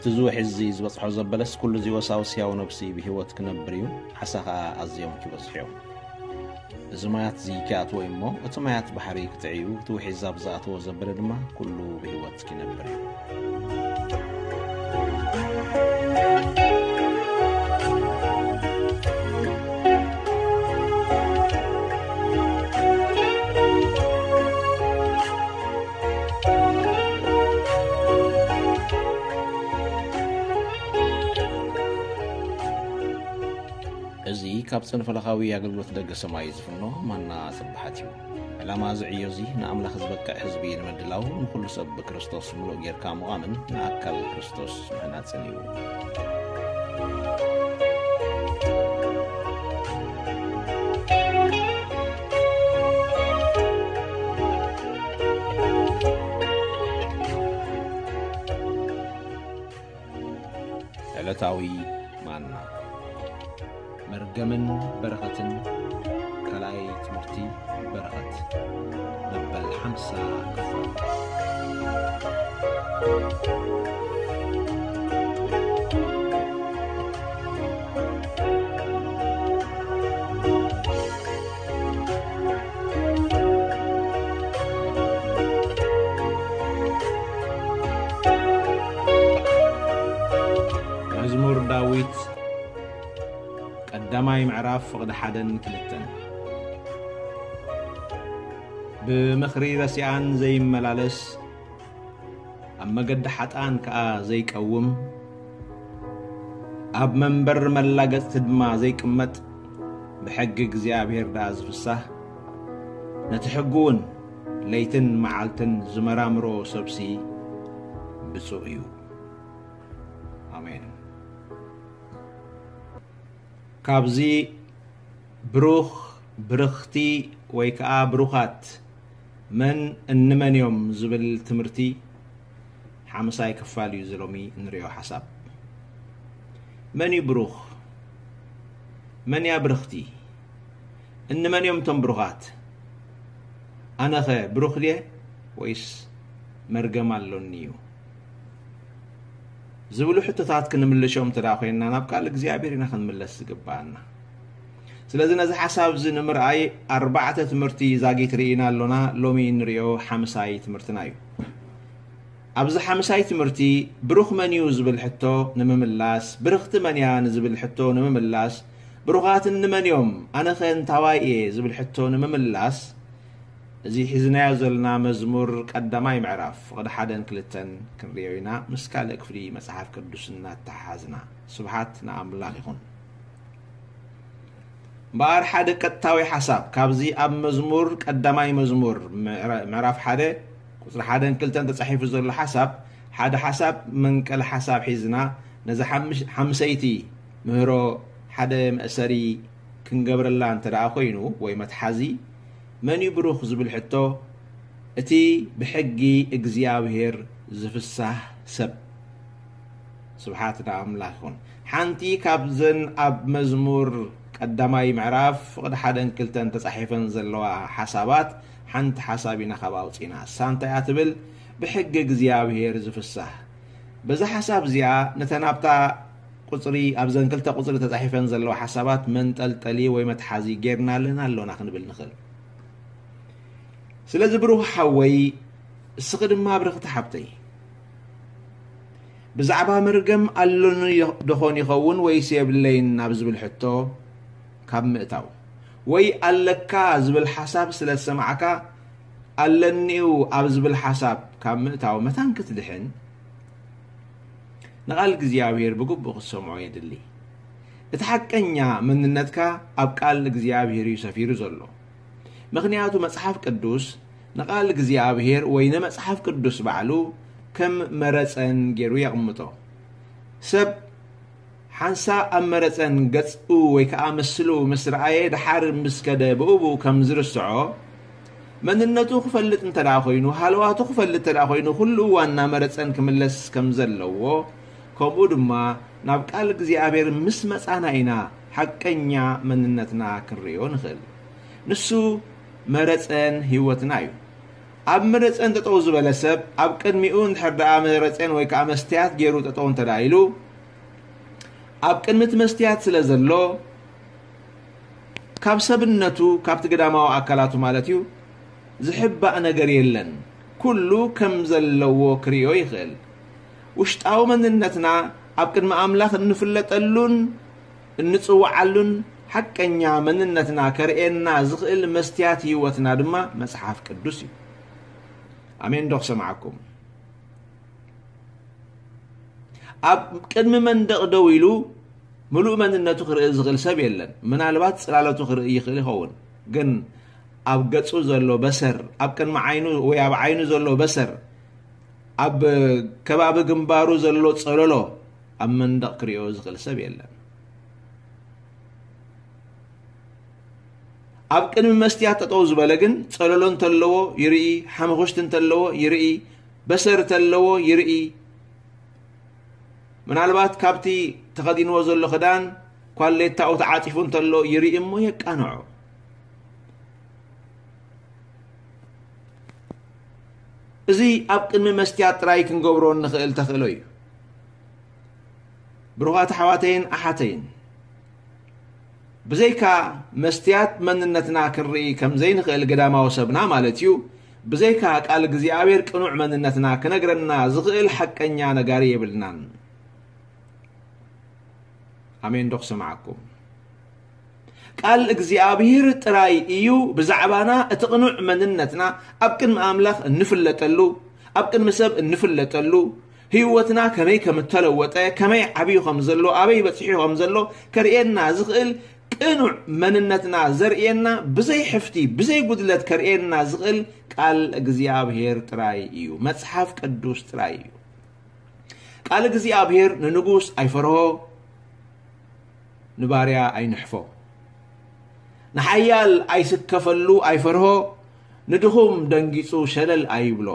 እቲ ዝውሒ እዚ ዝበጽሖ ዘበለስ ኩሉ እዚ ወሳውስ ሕያው ነብሲ ብህይወት ክነብር እዩ፣ ዓሳ ኸኣ ኣዝዮም ክበዝሑ እዮም። እዚ ማያት እዚ ክኣትዎ እዩ እሞ፣ እቲ ማያት ባሕሪ ክጥዕዩ፣ እቲ ውሒ ዛብ ዝኣትዎ ዘበለ ድማ ኩሉ ብህይወት ክነብር እዩ። እዚ ካብ ጽንፈለኻዊ ኣገልግሎት ደገ ሰማይ ዝፍኖ ማና ስብሓት እዩ። ዕላማ እዚ ዕዮ እዚ ንኣምላኽ ዝበቅዕ ህዝቢ ንምድላው፣ ንኹሉ ሰብ ብክርስቶስ ምሉእ ጌርካ ምዃምን ንኣካል ክርስቶስ ምህናጽን እዩ። ዕለታዊ ማና። መርገምን በረኸትን፣ ካልኣይ ትምህርቲ በረኸት፣ መበል ሓምሳ ክፋል። መዝሙር ዳዊት ቀዳማይ ምዕራፍ ፍቕዲ ሓደን ክልተን። ብምኽሪ ረሲኣን ዘይመላለስ፣ ኣብ መገዲ ሓጥኣን ከኣ ዘይቀውም፣ ኣብ መንበር መላገጽቲ ድማ ዘይቅመጥ፣ ብሕጊ እግዚኣብሔር ደኣ ዝፍሳህ፣ ነቲ ሕጉ እውን ለይትን መዓልትን ዝመራምሮ ሰብሲ ብፁዕ እዩ። ኣሜን። ካብዚ ብሩኽ፣ ብርኽቲ ወይ ከኣ ብሩኻት መን እንመን እዮም ዝብል ትምህርቲ ሓምሳይ ክፋል እዩ ዘሎሚ እንሪኦ ሓሳብ። መን እዩ ብሩኽ? መን እያ ብርኽቲ? እንመን እዮም እቶም ብሩኻት? ኣነኸ ብሩኽ ድየ ወይስ መርገም ኣሎኒ እዩ? ዝብሉ ሕቶታት ክንምልሾም እንተ ደኣ ኮይንና፣ ናብ ቃል እግዚኣብሔር ኢና ክንምለስ ዝግብኣና። ስለዚ ነዚ ሓሳብ እዚ ንምርኣይ ኣርባዕተ ትምህርቲ ዛጊት ርኢና ኣሎና። ሎሚ እንርእዮ ሓምሳይ ትምህርትና እዩ። ኣብዚ ሓምሳይ ትምህርቲ ብሩኽ መን እዩ ዝብል ሕቶ ንምምላስ፣ ብርኽቲ መን እያ ንዝብል ሕቶ ንምምላስ፣ ብሩኻት እንመን እዮም፣ ኣነኸ እንታዋይ እየ ዝብል ሕቶ ንምምላስ፣ እዚ ሒዝናዮ ዘለና መዝሙር ቀዳማይ ምዕራፍ ፍቕዲ ሓደን ክልተን ክንርእዮ ኢና፣ ምስ ካልእ ክፍሊ መጽሓፍ ቅዱስ እናተሓሓዝና። ስብሓት ንኣምላኽ ይኹን። እምበኣር ሓደ ቀጥታዊ ሓሳብ ካብዚ ኣብ መዝሙር፣ ቀዳማይ መዝሙር ምዕራ-፣ ምዕራፍ ሓደ ቁጽሪ ሓደን ክልተን ተጻሒፉ ዘሎ ሓሳብ፣ ሓደ ሓሳብ መንቀሊ ሓሳብ ሒዝና ነዚ ሓምሽ-፣ ሓምሰይቲ ምህሮ ሓደ መእሰሪ ክንገብረላ እንተ ደኣ ኮይኑ ወይ መትሓዚ፣ መን እዩ ብሩኽ ዝብል ሕቶ፣ እቲ ብሕጊ እግዚኣብሔር ዝፍሳህ ሰብ። ስብሓት ንኣምላኽ ይኹን። ሓንቲ ካብዘን ኣብ መዝሙር ቀዳማይ ምዕራፍ ፍቕዲ ሓደን ክልተን ተጻሒፈን ዘለዋ ሓሳባት፣ ሓንቲ ሓሳብ ኢና ካብ ኣውጺና። እሳ እንታይ እያ ትብል? ብሕጊ እግዚኣብሔር ዝፍሳህ። በዛ ሓሳብ እዚኣ፣ ነተን ኣብታ ቁጽሪ፣ ኣብዘን ክልተ ቁጽሪ ተጻሒፈን ዘለዋ ሓሳባት መንጠልጠሊ ወይ መትሓዚ ጌርናለን ኣሎና ክንብል ንኽእል። ስለዚ ብሩኽ ሓወይ፣ እስኺ ድማ ብርኽቲ ሓብተይ፣ ብዛዕባ መርገም ኣሎኒ ዶኾን ይኸውን ወይስ የብለይን ናብ ዝብል ሕቶ ካብ ምእታው፣ ወይ ኣለካ ዝብል ሓሳብ ስለ ዝሰማዕካ፣ ኣለኒ'ዩ ኣብ ዝብል ሓሳብ ካብ ምእታው መታን ክትድሕን፣ ንቓል እግዚኣብሔር ብግቡእ ክትሰምዖ የድሊ። እቲ ሓቀኛ መንነትካ ኣብ ቃል እግዚኣብሔር እዩ ሰፊሩ ዘሎ። ምኽንያቱ መጽሓፍ ቅዱስ ንቓል እግዚኣብሔር ወይ ንመጽሓፍ ቅዱስ ባዕሉ ከም መረጸን ገይሩ የቕምጦ። ሰብ ሓንሳእ ኣብ መረጸን ገጽኡ ወይ ከኣ ምስሉ ምስ ረኣየ፣ ደሓር ምስ ከደ ብእኡ ከም ዝርስዖ፣ መንነቱ ክፈልጥ እንተ ደኣ ኮይኑ፣ ሃለዋቱ ክፈልጥ እንተ ደኣ ኮይኑ፣ ኩሉ እዋን ናብ መረጸን ክምለስ ከም ዘለዎ፣ ከምኡ ድማ ናብ ቃል እግዚኣብሔር ምስ መጻና ኢና ሓቀኛ መንነትና ክንርእዮ ንኽእል። ንሱ መረጸን ህይወትና እዩ። ኣብ መረፀን ጠጠው ዝበለ ሰብ ኣብ ቅድሚኡ እንድሕር ደኣ መረፀን ወይ ከዓ መስትያት ገይሩ ጠጠው እንተደኣ ኢሉ፣ ኣብ ቅድሚ እቲ መስትያት ስለ ዘሎ፣ ካብ ሰብነቱ፣ ካብቲ ግዳማዊ ኣካላቱ ማለት እዩ፣ ዝሕባእ ነገር የለን። ኩሉ ከም ዘለዎ ክርእዮ ይኽእል። ውሽጣዊ መንነትና ኣብ ቅድሚ ኣምላኽ እንፍለጠሉን እንጽውዓሉን ሓቀኛ መንነትና ከርእየና ዝኽእል መስትያት ህይወትና ድማ መጽሓፍ ቅዱስ እዩ። ኣሜን ዶ ክሰምዓኩም? ኣብ ቅድሚ መንደቕ ደው ኢሉ ምሉእ መንነቱ ክርኢ ዝኽእል ሰብ የለን። ምናልባት ጽላለቱ ክርኢ ይኽእል ይኸውን፣ ግን ኣብ ገጹ ዘሎ በሰር፣ ኣብ ቅድሚ ዓይኑ ወይ ኣብ ዓይኑ ዘሎ በሰር፣ ኣብ ከባቢ ግንባሩ ዘሎ ጸለሎ ኣብ መንደቕ ክርእዮ ዝኽእል ሰብ የለን። ኣብ ቅድሚ መስትያት ጠጠው ዝበለ ግን ጸለሎ እንተለዎ ይርኢ፣ ሓመኹሽቲ እንተለዎ ይርኢ፣ በሰር እንተለዎ ይርኢ። ምናልባት ካብቲ ተኸዲንዎ ዘሎ ክዳን ኳሌታኡ ተዓጺፉ እንተሎ ይርኢ እሞ የቃንዖ። እዚ ኣብ ቅድሚ መስትያት ጥራይ ክንገብሮ እንኽእል ተኽእሎ እዩ። ብሩኻት ኣሕዋተይን ኣሓተይን፣ ብዘይካ መስትያት መንነትና ክንርኢ ከም ዘይንኽእል ግዳማዊ ሰብና ማለት እዩ፣ ብዘይካ ቃል እግዚኣብሔር ቅኑዕ መንነትና ክነግረና ዝኽእል ሓቀኛ ነጋሪ የብልናን። ኣሜን ዶ ክሰምዓኩም? ቃል እግዚኣብሔር ጥራይ እዩ ብዛዕባና እቲ ቅኑዕ መንነትና ኣብ ቅድሚ ኣምላኽ እንፍለጠሉ፣ ኣብ ቅድሚ ሰብ እንፍለጠሉ፣ ህይወትና ከመይ ከም እተለወጠ፣ ከመይ ዓብዩ ከም ዘሎ፣ ኣበይ በጺሑ ከም ዘሎ ከርእየና ዝኽእል ቅኑዕ መንነትና ዘርእየና፣ ብዘይ ሕፍቲ፣ ብዘይ ጉድለት ከርእየና ዝኽእል ቃል እግዚኣብሔር ጥራይ እዩ። መጽሓፍ ቅዱስ ጥራይ እዩ። ቃል እግዚኣብሔር ንንጉስ ኣይፈርሆ፣ ንባርያ ኣይንሕፎ። ንሓያል ኣይስከፈሉ ኣይፈርሆ፣ ንድኹም ደንጊጹ ሸለል ኣይብሎ።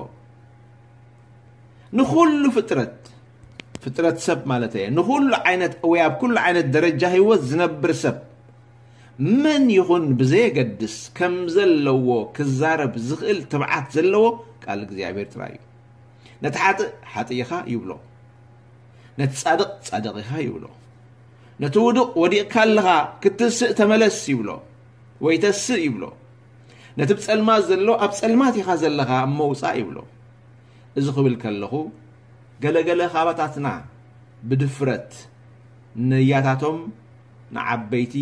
ንኹሉ ፍጥረት፣ ፍጥረት ሰብ ማለት እየ፣ ንኹሉ ዓይነት ወይ ኣብ ኩሉ ዓይነት ደረጃ ህይወት ዝነብር ሰብ መን ይኹን ብዘየገድስ ከም ዘለዎ ክዛረብ ዝኽእል ትብዓት ዘለዎ ቃል እግዚኣብሔር ጥራይ እዩ። ነቲ ሓጥእ ሓጥእ ኢኻ ይብሎ፣ ነቲ ጻድቕ ጻድቕ ኢኻ ይብሎ፣ ነቲ ውዱቕ ወዲቕካ ኣለኻ ክትስእ ተመለስ ይብሎ ወይ ተስእ ይብሎ፣ ነቲ ብጸልማት ዘሎ ኣብ ጸልማት ኢኻ ዘለኻ እሞ ውጻእ ይብሎ። እዚ ክብል ከለኹ ገለገለ ካባታትና ብድፍረት ንያታቶም ንዓበይቲ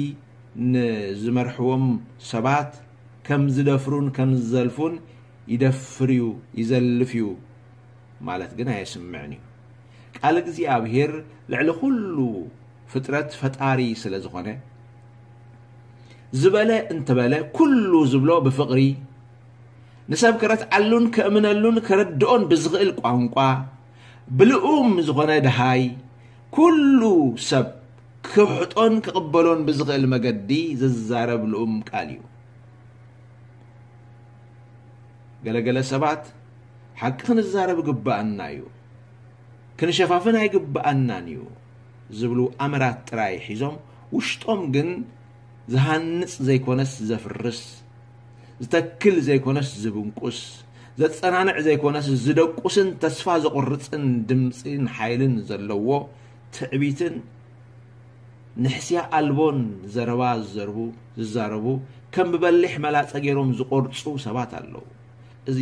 ንዝመርሕዎም ሰባት ከም ዝደፍሩን ከም ዝዘልፉን ይደፍር እዩ፣ ይዘልፍ እዩ ማለት ግን ኣየስምዕን እዩ። ቃል እግዚኣብሔር ልዕሊ ኩሉ ፍጥረት ፈጣሪ ስለ ዝኾነ ዝበለ እንተበለ ኩሉ ዝብሎ ብፍቕሪ ንሰብ ክረትዓሉን ከእምነሉን ከረድኦን ብዝኽእል ቋንቋ ብልኡም ዝኾነ ደሃይ ኩሉ ሰብ ክሕጦን ክቕበሎን ብዝኽእል መገዲ ዝዛረብ ልኡም ቃል እዩ። ገለገለ ሰባት ሓቂ ክንዛረብ ግባኣና እዩ፣ ክንሸፋፍን ኣይግባኣናን እዩ ዝብሉ ኣምራት ጥራይ ሒዞም ውሽጦም ግን ዝሃንጽ ዘይኮነስ ዘፍርስ፣ ዝተክል ዘይኮነስ ዝብንቁስ፣ ዘጸናንዕ ዘይኮነስ ዝደቁስን ተስፋ ዘቑርጽን ድምጺን ሓይልን ዘለዎ ትዕቢትን ንሕስያ ኣልቦን ዘረባ ዝዘርቡ ዝዛረቡ ከም ብበሊሕ መላጸ ገይሮም ዝቖርጹ ሰባት ኣለዉ። እዚ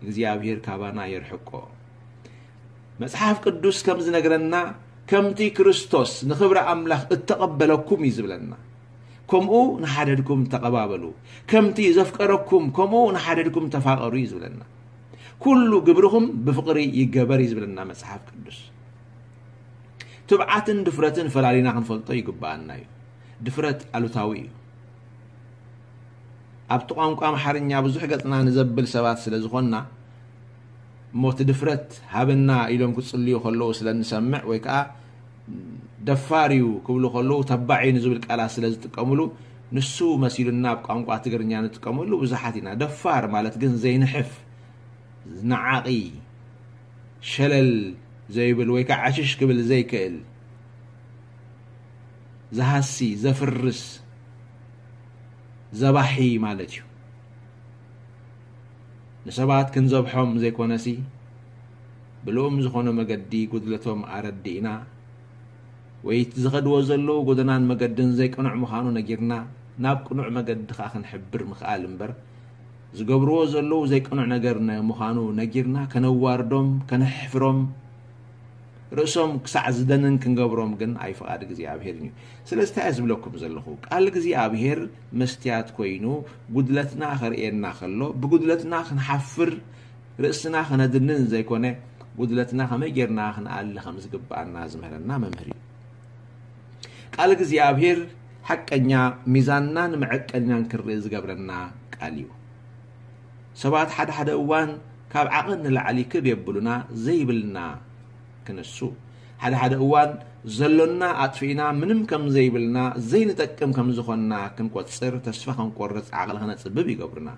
እግዚኣብሔር ካባና የርሕቆ። መጽሓፍ ቅዱስ ከም ዝነግረና ከምቲ ክርስቶስ ንኽብሪ ኣምላኽ እተቐበለኩም እዩ ዝብለና። ከምኡ ንሓደድኩም ተቐባበሉ፣ ከምቲ ዘፍቀረኩም ከምኡ ንሓደድኩም ተፋቐሩ እዩ ዝብለና። ኩሉ ግብርኹም ብፍቕሪ ይገበር እዩ ዝብለና መጽሓፍ ቅዱስ። ትብዓትን ድፍረትን ፈላሊና ክንፈልጦ ይግባኣና እዩ። ድፍረት ኣሉታዊ እዩ። ኣብቲ ቋንቋ ኣምሓርኛ ብዙሕ ገጽና ንዘብል ሰባት ስለ ዝኾንና እሞ እቲ ድፍረት ሃበና ኢሎም ክጽልዩ ከለዉ ስለ እንሰምዕ ወይ ከዓ ደፋር እዩ ክብሉ ከለዉ ተባዕ እዩ ንዝብል ቃላት ስለ ዝጥቀምሉ ንሱ መሲሉና ኣብ ቋንቋ ትግርኛ ንጥቀመሉ ብዙሓት ኢና። ደፋር ማለት ግን ዘይንሕፍ፣ ዝነዓቒ፣ ሸለል ዘይብል ወይ ከዓ ዕሽሽ ክብል ዘይክእል፣ ዝሃሲ፣ ዘፍርስ፣ ዘባሒ ማለት እዩ። ንሰባት ክንዘብሖም ዘይኮነሲ፣ ብልኡም ዝኾነ መገዲ ጉድለቶም ኣረዲእና፣ ወይ እቲ ዝኸድዎ ዘለዉ ጎደናን መገድን ዘይቅኑዕ ምዃኑ ነጊርና፣ ናብ ቅኑዕ መገዲ ከኣ ክንሕብር ምኽኣል እምበር፣ ዝገብርዎ ዘለዉ ዘይቅኑዕ ነገር ነ-፣ ምዃኑ ነጊርና፣ ከነዋርዶም፣ ከነሕፍሮም፣ ርእሶም ክሳዕ ዝደንን ክንገብሮም ግን ኣይፍቓድ እግዚኣብሄርን እዩ። ስለዚ እንታይ እየ ዝብለኩም ዘለኹ? ቃል እግዚኣብሄር መስትያት ኮይኑ ጉድለትና ከርእየና ከሎ፣ ብጉድለትና ክንሓፍር፣ ርእስና ከነድንን ዘይኮነ፣ ጉድለትና ከመይ ጌርና ክንኣሊ ከም ዝግብኣና ዝምህረና መምህር እዩ። ቃል እግዚኣብሄር ሓቀኛ ሚዛንናን መዐቀኒናን ክንርኢ ዝገብረና ቃል እዩ። ሰባት ሓደ ሓደ እዋን ካብ ዓቐን ንላዕሊ ክብ የብሉና፣ ዘይብልና ክንሱ። ሓደ ሓደ እዋን ዘሎና ኣጥፊእና ምንም ከም ዘይብልና፣ ዘይንጠቅም ከም ዝኾንና ክንቆጽር፣ ተስፋ ክንቆርጽ፣ ዓቕሊ ከነጽብብ ይገብሩና።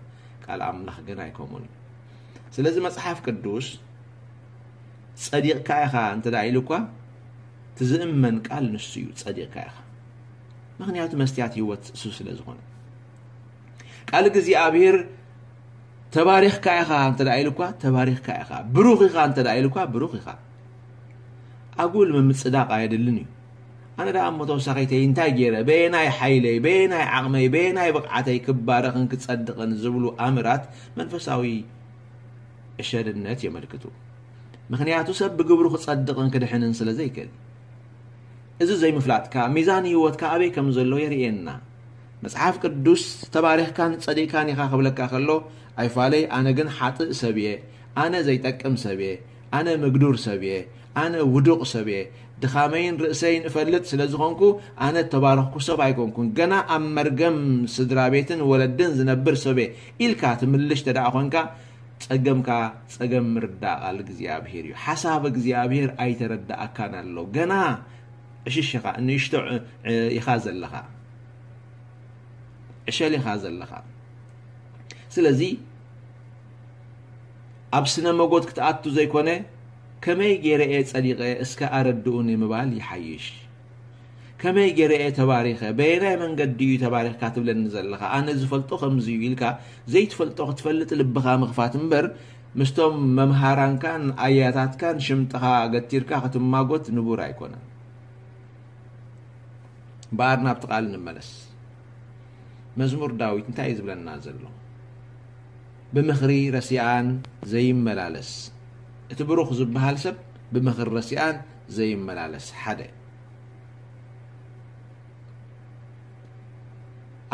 ቃል ኣምላኽ ግን ኣይከምኡን እዩ። ስለዚ መጽሓፍ ቅዱስ "ጸዲቕካ ኢኻ" እንተ ደኣ ኢሉ እኳ፣ እቲ ዝእመን ቃል ንሱ እዩ፣ "ጸዲቕካ ኢኻ"። ምኽንያቱ መስትያት ህይወት እሱ ስለ ዝኾነ። ቃል እግዚኣብሔር "ተባሪኽካ ኢኻ" እንተ ደኣ ኢሉ እኳ፣ "ተባሪኽካ ኢኻ"፣ "ብሩኽ ኢኻ" እንተ ደኣ ኢሉ እኳ፣ "ብሩኽ ኢኻ"። ኣጉል ምምጽዳቕ ኣየድልን እዩ። ኣነ ደኣ እሞ ተወሳኺተይ እንታይ ገይረ፣ በየናይ ሓይለይ፣ በየናይ ዓቕመይ፣ በየናይ ብቕዓተይ ክባረኽን ክጸድቕን ዝብሉ ኣምራት መንፈሳዊ ዕሸልነት የመልክቱ። ምኽንያቱ ሰብ ብግብሩ ክጸድቕን ክድሕንን ስለ ዘይክእል። እዚ ዘይምፍላጥካ፣ ሚዛን ህይወትካ ኣበይ ከም ዘሎ የርእየና። መጽሓፍ ቅዱስ "ተባሪኽካን ጸዲቕካን ኢኻ" ክብለካ ከሎ፣ ኣይፋለይ፣ ኣነ ግን ሓጥእ ሰብ እየ፣ ኣነ ዘይጠቅም ሰብ እየ፣ ኣነ ምግዱር ሰብ እየ፣ ኣነ ውዱቕ ሰብ እየ፣ ድኻመይን ርእሰይን እፈልጥ ስለ ዝኾንኩ፣ ኣነ እተባረኽኩ ሰብ ኣይኮንኩን፣ ገና ኣብ መርገም ስድራ ቤትን ወለድን ዝነብር ሰብ እየ ኢልካ ትምልሽ ተደኣ ኾንካ፣ ጸገምካ ጸገም ምርዳእ ቃል እግዚኣብሔር እዩ። ሓሳብ እግዚኣብሔር ኣይተረዳኣካን ኣሎ። ገና ዕሽሽ ኢኻ፣ ንእሽቶ ዕ-፣ ዕ-፣ ኢኻ ዘለኻ። ዕሸል ኢኻ ዘለኻ። ስለዚ ኣብ ስነ መጎት ክትኣቱ ዘይኮነ፣ "ከመይ ገይረ እየ ጸዲቐ? እስከ ኣረድኡኒ" ምባል ይሓይሽ። "ከመይ ገይረ እየ ተባሪኸ? በየናይ መንገዲ እዩ ተባሪኽካ ትብለኒ ዘለኻ? ኣነ ዝፈልጦ ከምዚ እዩ" ኢልካ ዘይትፈልጦ ክትፈልጥ ልብኻ ምኽፋት እምበር፣ ምስቶም መምሃራንካን ኣያታትካን ሽምጥኻ ገቲርካ ክትማጎት ንቡር ኣይኮነን። እምበኣር ናብቲ ቃል ንመለስ። መዝሙር ዳዊት እንታይ እዩ ዝብለና ዘሎ? "ብምኽሪ ረሲኣን ዘይመላለስ"። እቲ ብሩኽ ዝበሃል ሰብ ብምኽሪ ረሲኣን ዘይመላለስ፣ ሓደ።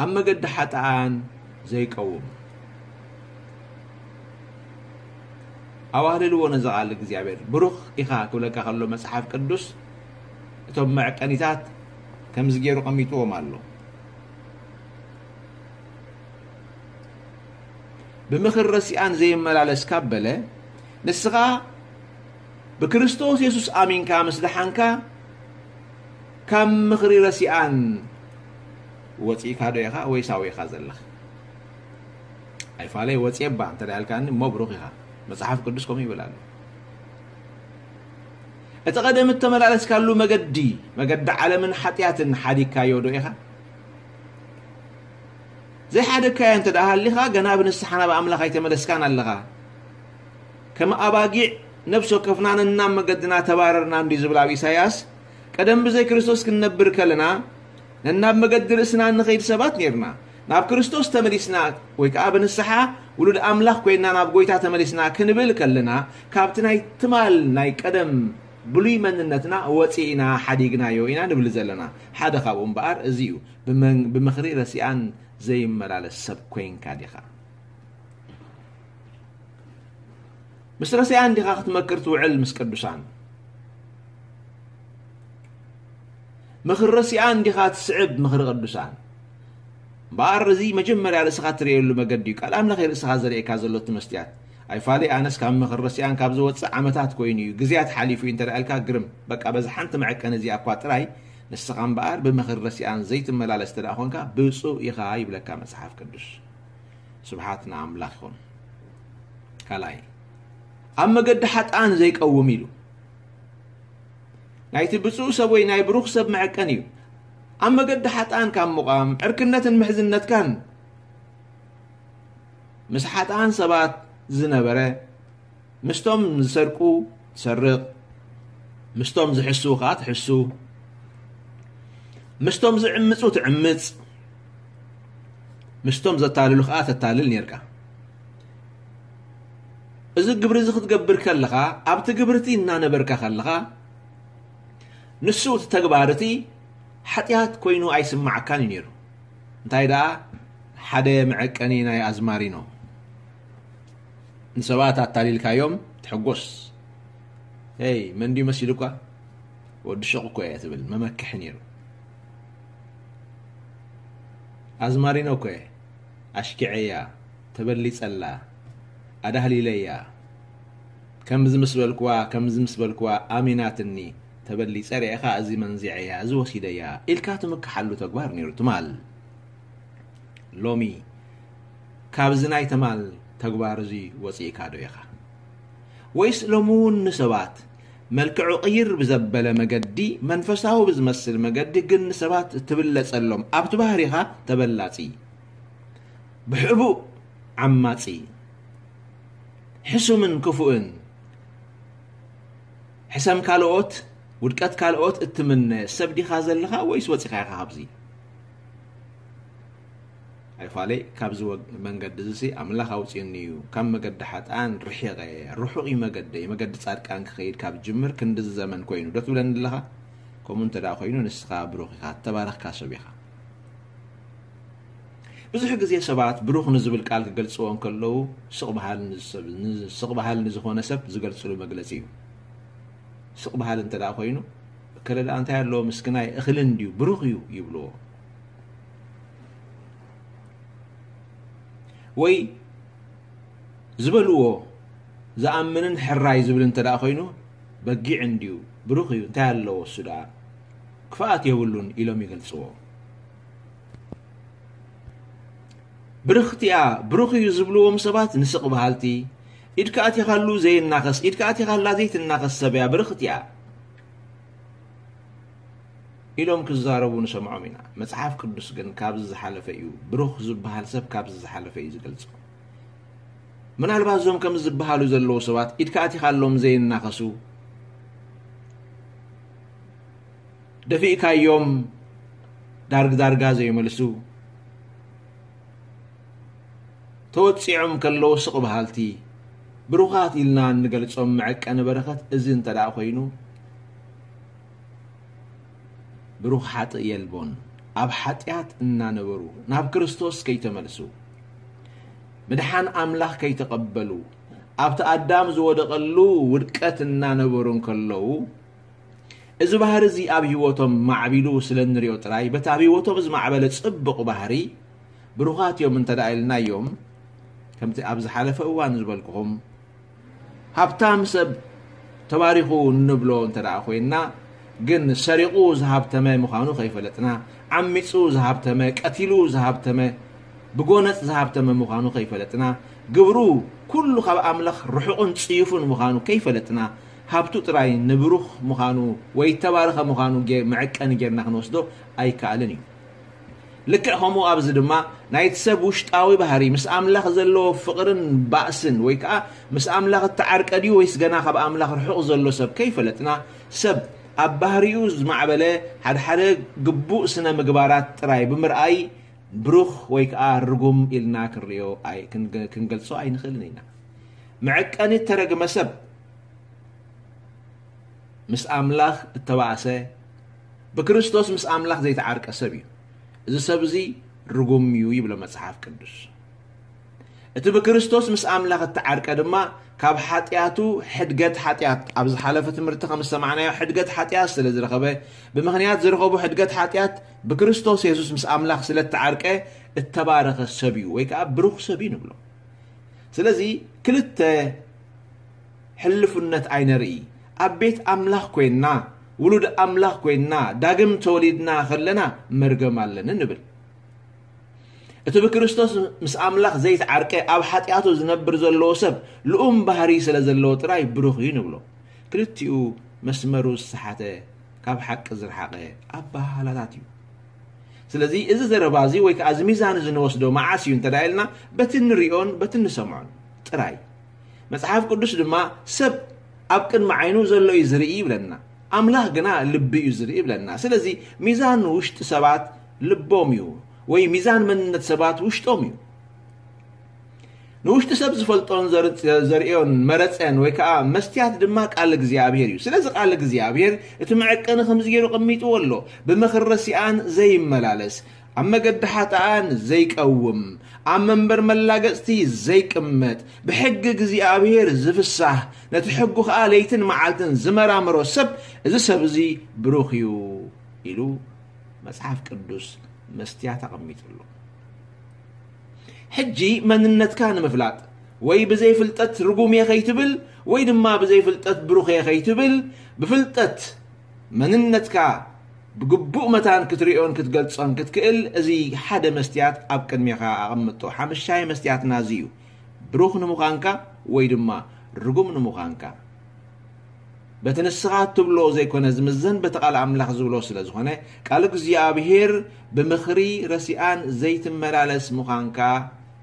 ኣብ መገዲ ሓጥኣን ዘይቀውም። ኣዋህልልዎ ነዚ ቃል እግዚኣብሔር። ብሩኽ ኢኻ ክብለካ ከሎ መጽሓፍ ቅዱስ እቶም መዕቀኒታት ከምዚ ገይሩ ቀሚጥዎም ኣሎ። "ብምኽሪ ረሲኣን ዘይመላለስ" ካብ በለ፣ ንስኻ ብክርስቶስ የሱስ ኣሚንካ ምስ ደሓንካ፣ ካብ ምኽሪ ረሲኣን ወጺእካ ዶ ኢኻ ወይስ ኣብኡ ኢኻ ዘለኻ? ኣይፋለይ፣ "ወጺኤ እባ" እንተ ደኣ ኢልካኒ እሞ ብሩኽ ኢኻ። መጽሓፍ ቅዱስ ከምኡ ይብል ኣሎ። እቲ ቀደም እተመላለስካሉ መገዲ፣ መገዲ ዓለምን ሓጢኣትን ሓዲግካዮ ዶ ኢኻ? ዘይሓደግካዮ እንተ ደኣ ሃሊኻ፣ ገና ብንስሓ ናብ ኣምላኽ ኣይተመለስካን ኣለኻ። ከም ኣባጊዕ ነፍሲ ወከፍና ነናብ መገድና ተባረርና እንዲ ዝብል ኣብ ኢሳይያስ፣ ቀደም ብዘይ ክርስቶስ ክንነብር ከለና፣ ነናብ መገዲ ርእስና እንኸይድ ሰባት ኔርና። ናብ ክርስቶስ ተመሊስና፣ ወይ ከኣ ብንስሓ ውሉድ ኣምላኽ ኮይንና ናብ ጎይታ ተመሊስና ክንብል ከለና፣ ካብቲ ናይ ትማል ናይ ቀደም ብሉይ መንነትና ወጺእና ሓዲግናዮ ኢና ንብል ዘለና። ሓደ ካብኡ እምበኣር እዚ እዩ። ብመን-፣ ብምኽሪ ረሲኣን ዘይመላለስ ሰብ ኮይንካ ዲኻ? ምስ ረሲኣን ዲኻ ክትመክር ትውዕል ምስ ቅዱሳን? ምኽሪ ረሲኣን ዲኻ ትስዕብ ምኽሪ ቅዱሳን? እምበኣር እዚ መጀመርያ ርእስኻ ትርእየሉ መገዲ እዩ። ቃል ኣምላኽ እዩ ርእስኻ ዘርእየካ ዘሎ እቲ መስትያት። ኣይፋለይ ኣነስ ካብ ምኽሪ ረሲኣን ካብ ዝወጽእ ዓመታት ኮይኑ እዩ፣ ግዜያት ሓሊፉ እዩ እንተ ደኣ ኢልካ ግርም። በቃ በዛ ሓንቲ መዐቀኒ እዚኣ እኳ ጥራይ ንስኻ እምበኣር ብምኽሪ ረሲኣን ዘይትመላለስ እንተ ደኣ ኾንካ ብጹእ ኢኻ ይብለካ መጽሓፍ ቅዱስ። ስብሓት ንኣምላኽ ይኹን። ካልኣይ፣ ኣብ መገዲ ሓጥኣን ዘይቀውም ኢሉ። ናይቲ ብጹእ ሰብ ወይ ናይ ብሩኽ ሰብ መዐቀኒ እዩ። ኣብ መገዲ ሓጥኣን ካብ ምቋም፣ ዕርክነትን ምሕዝነትካን ምስ ሓጥኣን ሰባት ዝነበረ፣ ምስቶም ዝሰርቁ ትሰርቕ፣ ምስቶም ዝሕስዉ ከዓ ትሕሱ፣ ምስቶም ዝዕምፁ ትዕምፅ፣ ምስቶም ዘታልሉ ከዓ ተታልል ነርካ። እዚ ግብሪ እዚ ክትገብር ከለኻ፣ ኣብቲ ግብሪ እቲ እናነበርካ ከለኻ፣ ንሱ እቲ ተግባር እቲ ሓጢኣት ኮይኑ ኣይስማዓካን እዩ ነይሩ። እንታይ ደኣ፣ ሓደ መዐቀኒ ናይ ኣዝማሪኖ፣ ንሰባት ኣታሊልካዮም ትሕጎስ። ሄይ፣ መን ድዩ መሲሉኳ? ወዲ ሹቕ እኮ እየ ትብል፣ መመክሒ ነይሩ። ኣዝማሪኖ እኮ እየ፣ ኣሽኪዐያ፣ ተበሊጸላ፣ ኣዳህሊለያ፣ ከምዚ ምስ በልክዋ፣ ከምዚ ምስ በልክዋ ኣሚናትኒ፣ ተበሊጸ ርኤኻ፣ እዚ መንዚዐያ፣ እዚ ወሲደያ ኢልካ ትምክሓሉ ተግባር ነይሩ ትማል። ሎሚ ካብዚ ናይ ትማል ተግባር እዚ ወጺእካ ዶ ኢኻ? ወይስ ሎሚ እውን ንሰባት መልክዑ ቅይር ብዘበለ መገዲ፣ መንፈሳዊ ብዝመስል መገዲ ግን ንሰባት እትብለጸሎም፣ ኣብቲ ባህሪኻ ተበላጺ፣ ብሕቡእ ዓማጺ፣ ሕሱምን ክፉእን፣ ሕሰም ካልኦት፣ ውድቀት ካልኦት እትምነ ሰብ ዲኻ ዘለኻ ወይስ ወጺኻ ኢኻ ካብዚ? ኣይፋለይ፣ ካብዚ ወግ-፣ መንገዲ እዚ ሲ ኣምላኽ ኣውጺኡኒ እዩ፣ ካብ መገዲ ሓጥኣን ርሒቐ፣ ርሑቕ እዩ መገደይ፣ መገዲ ጻድቃን ክኸይድ ካብ ጅምር ክንድዚ ዘመን ኮይኑ ዶ ትብለኒ ኣለኻ? ከምኡ እንተ ደኣ ኮይኑ ንስኻ ብሩኽ ኢኻ፣ እተባረኽካ ሰብ ኢኻ። ብዙሕ ግዜ ሰባት ብሩኽ ንዝብል ቃል ክገልጽዎ እንከለዉ ስቕ በሃል ንዝሰብ-፣ ን-፣ ስቕ በሃል ንዝኾነ ሰብ ዝገልጽሉ መግለጺ እዩ። ስቕ በሃል እንተ ደኣ ኮይኑ፣ "እከለ ደኣ እንታይ ኣለዎ ምስክናይ እኽሊ እንድዩ ብሩኽ እዩ" ይብልዎ። ወይ ዝበልዎ ዝኣምንን ሕራይ ዝብል እንተ ደኣ ኮይኑ፣ "በጊዕ እንድዩ ብሩኽ እዩ፣ እንታይ ኣለዎ እሱ ደኣ ክፍኣት የብሉን" ኢሎም ይገልጽዎ። ብርኽቲ እያ፣ ብሩኽ እዩ ዝብልዎም ሰባት ንስቕ በሃልቲ፣ "ኢድካ ኣቲኻሉ ዘይናኸስ፣ ኢድካ ኣቲኻላ ዘይትናኸስ ሰብ እያ፣ ብርኽቲ እያ" ኢሎም ክዛረቡ ንሰምዖም ኢና። መጽሓፍ ቅዱስ ግን ካብዚ ዝሓለፈ እዩ፣ ብሩኽ ዝበሃል ሰብ ካብዚ ዝሓለፈ እዩ ዝገልጾ። ምናልባት እዞም ከምዚ ዝበሃሉ ዘለዉ ሰባት ኢድካ ኣቲኻሎም ዘይናኸሱ፣ ደፊእካዮም ዳርግ ዳርጋ ዘይመልሱ፣ ተወጺዖም ከለዉ ስቕ በሃልቲ፣ ብሩኻት ኢልና እንገልጾም መዐቀኒ በረኸት እዚ እንተ ደኣ ኮይኑ፣ ብሩኽ ሓጥእ የልቦን። ኣብ ሓጢኣት እናነበሩ ናብ ክርስቶስ ከይተመልሱ፣ ምድሓን ኣምላኽ ከይተቐበሉ፣ ኣብቲ ኣዳም ዝወደቐሉ ውድቀት እናነበሩ እንከለዉ፣ እዚ ባህሪ እዚ ኣብ ህይወቶም ማዕቢሉ ስለ እንሪኦ ጥራይ፣ በቲ ኣብ ህይወቶም ዝማዕበለ ጽቡቕ ባህሪ ብሩኻት እዮም እንተ ደኣ ኢልናዮም፣ ከምቲ ኣብ ዝሓለፈ እዋን ዝበልኩኹም፣ ሃብታም ሰብ ተባሪኹ እንብሎ እንተ ደኣ ኮይንና፣ ግን ሰሪቑ ዝሃብተመ ምዃኑ ከይፈለጥና፣ ዓሚጹ ዝሃብተመ፣ ቀቲሉ ዝሃብተመ፣ ብጎነጽ ዝሃብተመ ምዃኑ ከይፈለጥና፣ ግብሩ ኩሉ ካብ ኣምላኽ ርሑቕን ጽዩፍን ምዃኑ ከይፈለጥና፣ ሃብቱ ጥራይ ንብሩኽ ምዃኑ ወይ እተባረኸ ምዃኑ ጌ-፣ መዐቀኒ ጌርና ክንወስዶ ኣይከኣልን እዩ። ልክዕ ከምኡ ኣብዚ ድማ ናይቲ ሰብ ውሽጣዊ ባህሪ ምስ ኣምላኽ ዘለዎ ፍቕርን ባእስን ወይ ከኣ ምስ ኣምላኽ እተዓርቀ ድዩ ወይስ ገና ካብ ኣምላኽ ርሑቕ ዘሎ ሰብ ከይፈለጥና፣ ሰብ ኣብ ባህሪኡ ዝማዕበለ ሓድሓደ ግቡእ ስነ ምግባራት ጥራይ ብምርኣይ ብሩኽ ወይ ከኣ ርጉም ኢልና ክንርእዮ ኣይ-፣ ክንገ-፣ ክንገልጾ ኣይንኽእልን ኢና። መዐቀኒ እተረግመ ሰብ ምስ ኣምላኽ እተባእሰ፣ ብክርስቶስ ምስ ኣምላኽ ዘይተዓርቀ ሰብ እዩ። እዚ ሰብ እዚ ርጉም እዩ ይብሎ መጽሓፍ ቅዱስ። እቲ ብክርስቶስ ምስ ኣምላኽ እተዓርቀ ድማ ካብ ሓጢኣቱ ሕድገት ሓጢኣት፣ ኣብ ዝሓለፈ ትምህርቲ ከም ዝሰማዕናዮ ሕድገት ሓጢኣት ስለ ዝረኸበ፣ ብምኽንያት ዝረኸቦ ሕድገት ሓጢኣት ብክርስቶስ የሱስ ምስ ኣምላኽ ስለ እተዓርቀ እተባረኸ ሰብ እዩ ወይ ከኣ ብሩኽ ሰብ እዩ ንብሎ። ስለዚ ክልተ ሕልፉነት ኣይነርኢ። ኣብ ቤት ኣምላኽ ኮይንና፣ ውሉድ ኣምላኽ ኮይንና፣ ዳግም ተወሊድና ከለና መርገም ኣለኒ ንብል። እቲ ብክርስቶስ ምስ ኣምላኽ ዘይተዓርቀ ኣብ ሓጢኣቱ ዝነብር ዘለዎ ሰብ ልኡም ባህሪ ስለ ዘለዎ ጥራይ ብሩኽ እዩ ንብሎ። ክልቲኡ መስመሩ ዝሰሓተ፣ ካብ ሓቂ ዝረሓቐ ኣበሃህላታት እዩ። ስለዚ እዚ ዘረባ እዚ ወይ ከኣ እዚ ሚዛን እዚ ንወስዶ መዓስ እዩ እንተ ደኣ ኢልና፣ በቲ እንሪኦን በቲ እንሰምዖን ጥራይ። መጽሓፍ ቅዱስ ድማ ሰብ ኣብ ቅድሚ ዓይኑ ዘሎ እዩ ዝርኢ ይብለና፣ ኣምላኽ ግና ልቢ እዩ ዝርኢ ይብለና። ስለዚ ሚዛን ውሽጢ ሰባት ልቦም እዩ፣ ወይ ሚዛን መንነት ሰባት ውሽጦም እዩ። ንውሽጢ ሰብ ዝፈልጦን ዘርእዮን መረፀን ወይ ከዓ መስትያት ድማ ቃል እግዚኣብሔር እዩ። ስለዚ ቃል እግዚኣብሔር እቲ መዐቀኒ ከምዚ ገይሩ ቀሚጥዎ ኣሎ። ብምኽሪ ረሲኣን ዘይመላለስ፣ ኣብ መገዲ ሓጥኣን ዘይቀውም፣ ኣብ መንበር መላገፅቲ ዘይቅመጥ፣ ብሕጊ እግዚኣብሔር ዝፍሳህ፣ ነቲ ሕጉ ከዓ ለይትን መዓልትን ዝመራምሮ ሰብ፣ እዚ ሰብ እዚ ብሩኽ እዩ ኢሉ መጽሓፍ ቅዱስ መስትያት ኣቐሚጥሉ። ሕጂ መንነትካ ንምፍላጥ ወይ ብዘይፍልጠት ርጉም እየ ከይትብል ወይ ድማ ብዘይፍልጠት ብሩኽ እየ ከይትብል፣ ብፍልጠት መንነትካ ብግቡእ መታን ክትርእዮን ክትገልጾን ክትክእል፣ እዚ ሓደ መስትያት ኣብ ቅድሜኻ ኣቐምጦ። ሓምሻይ መስትያትና እዚ እዩ። ብሩኽ ንምዃንካ ወይ ድማ ርጉም ንምዃንካ። በቲ ንስኻ እትብሎ ዘይኮነ ዝምዘን፣ በቲ ቃል ኣምላኽ ዝብሎ ስለ ዝኾነ፣ ቃል እግዚኣብሔር ብምኽሪ ረሲኣን ዘይትመላለስ ምዃንካ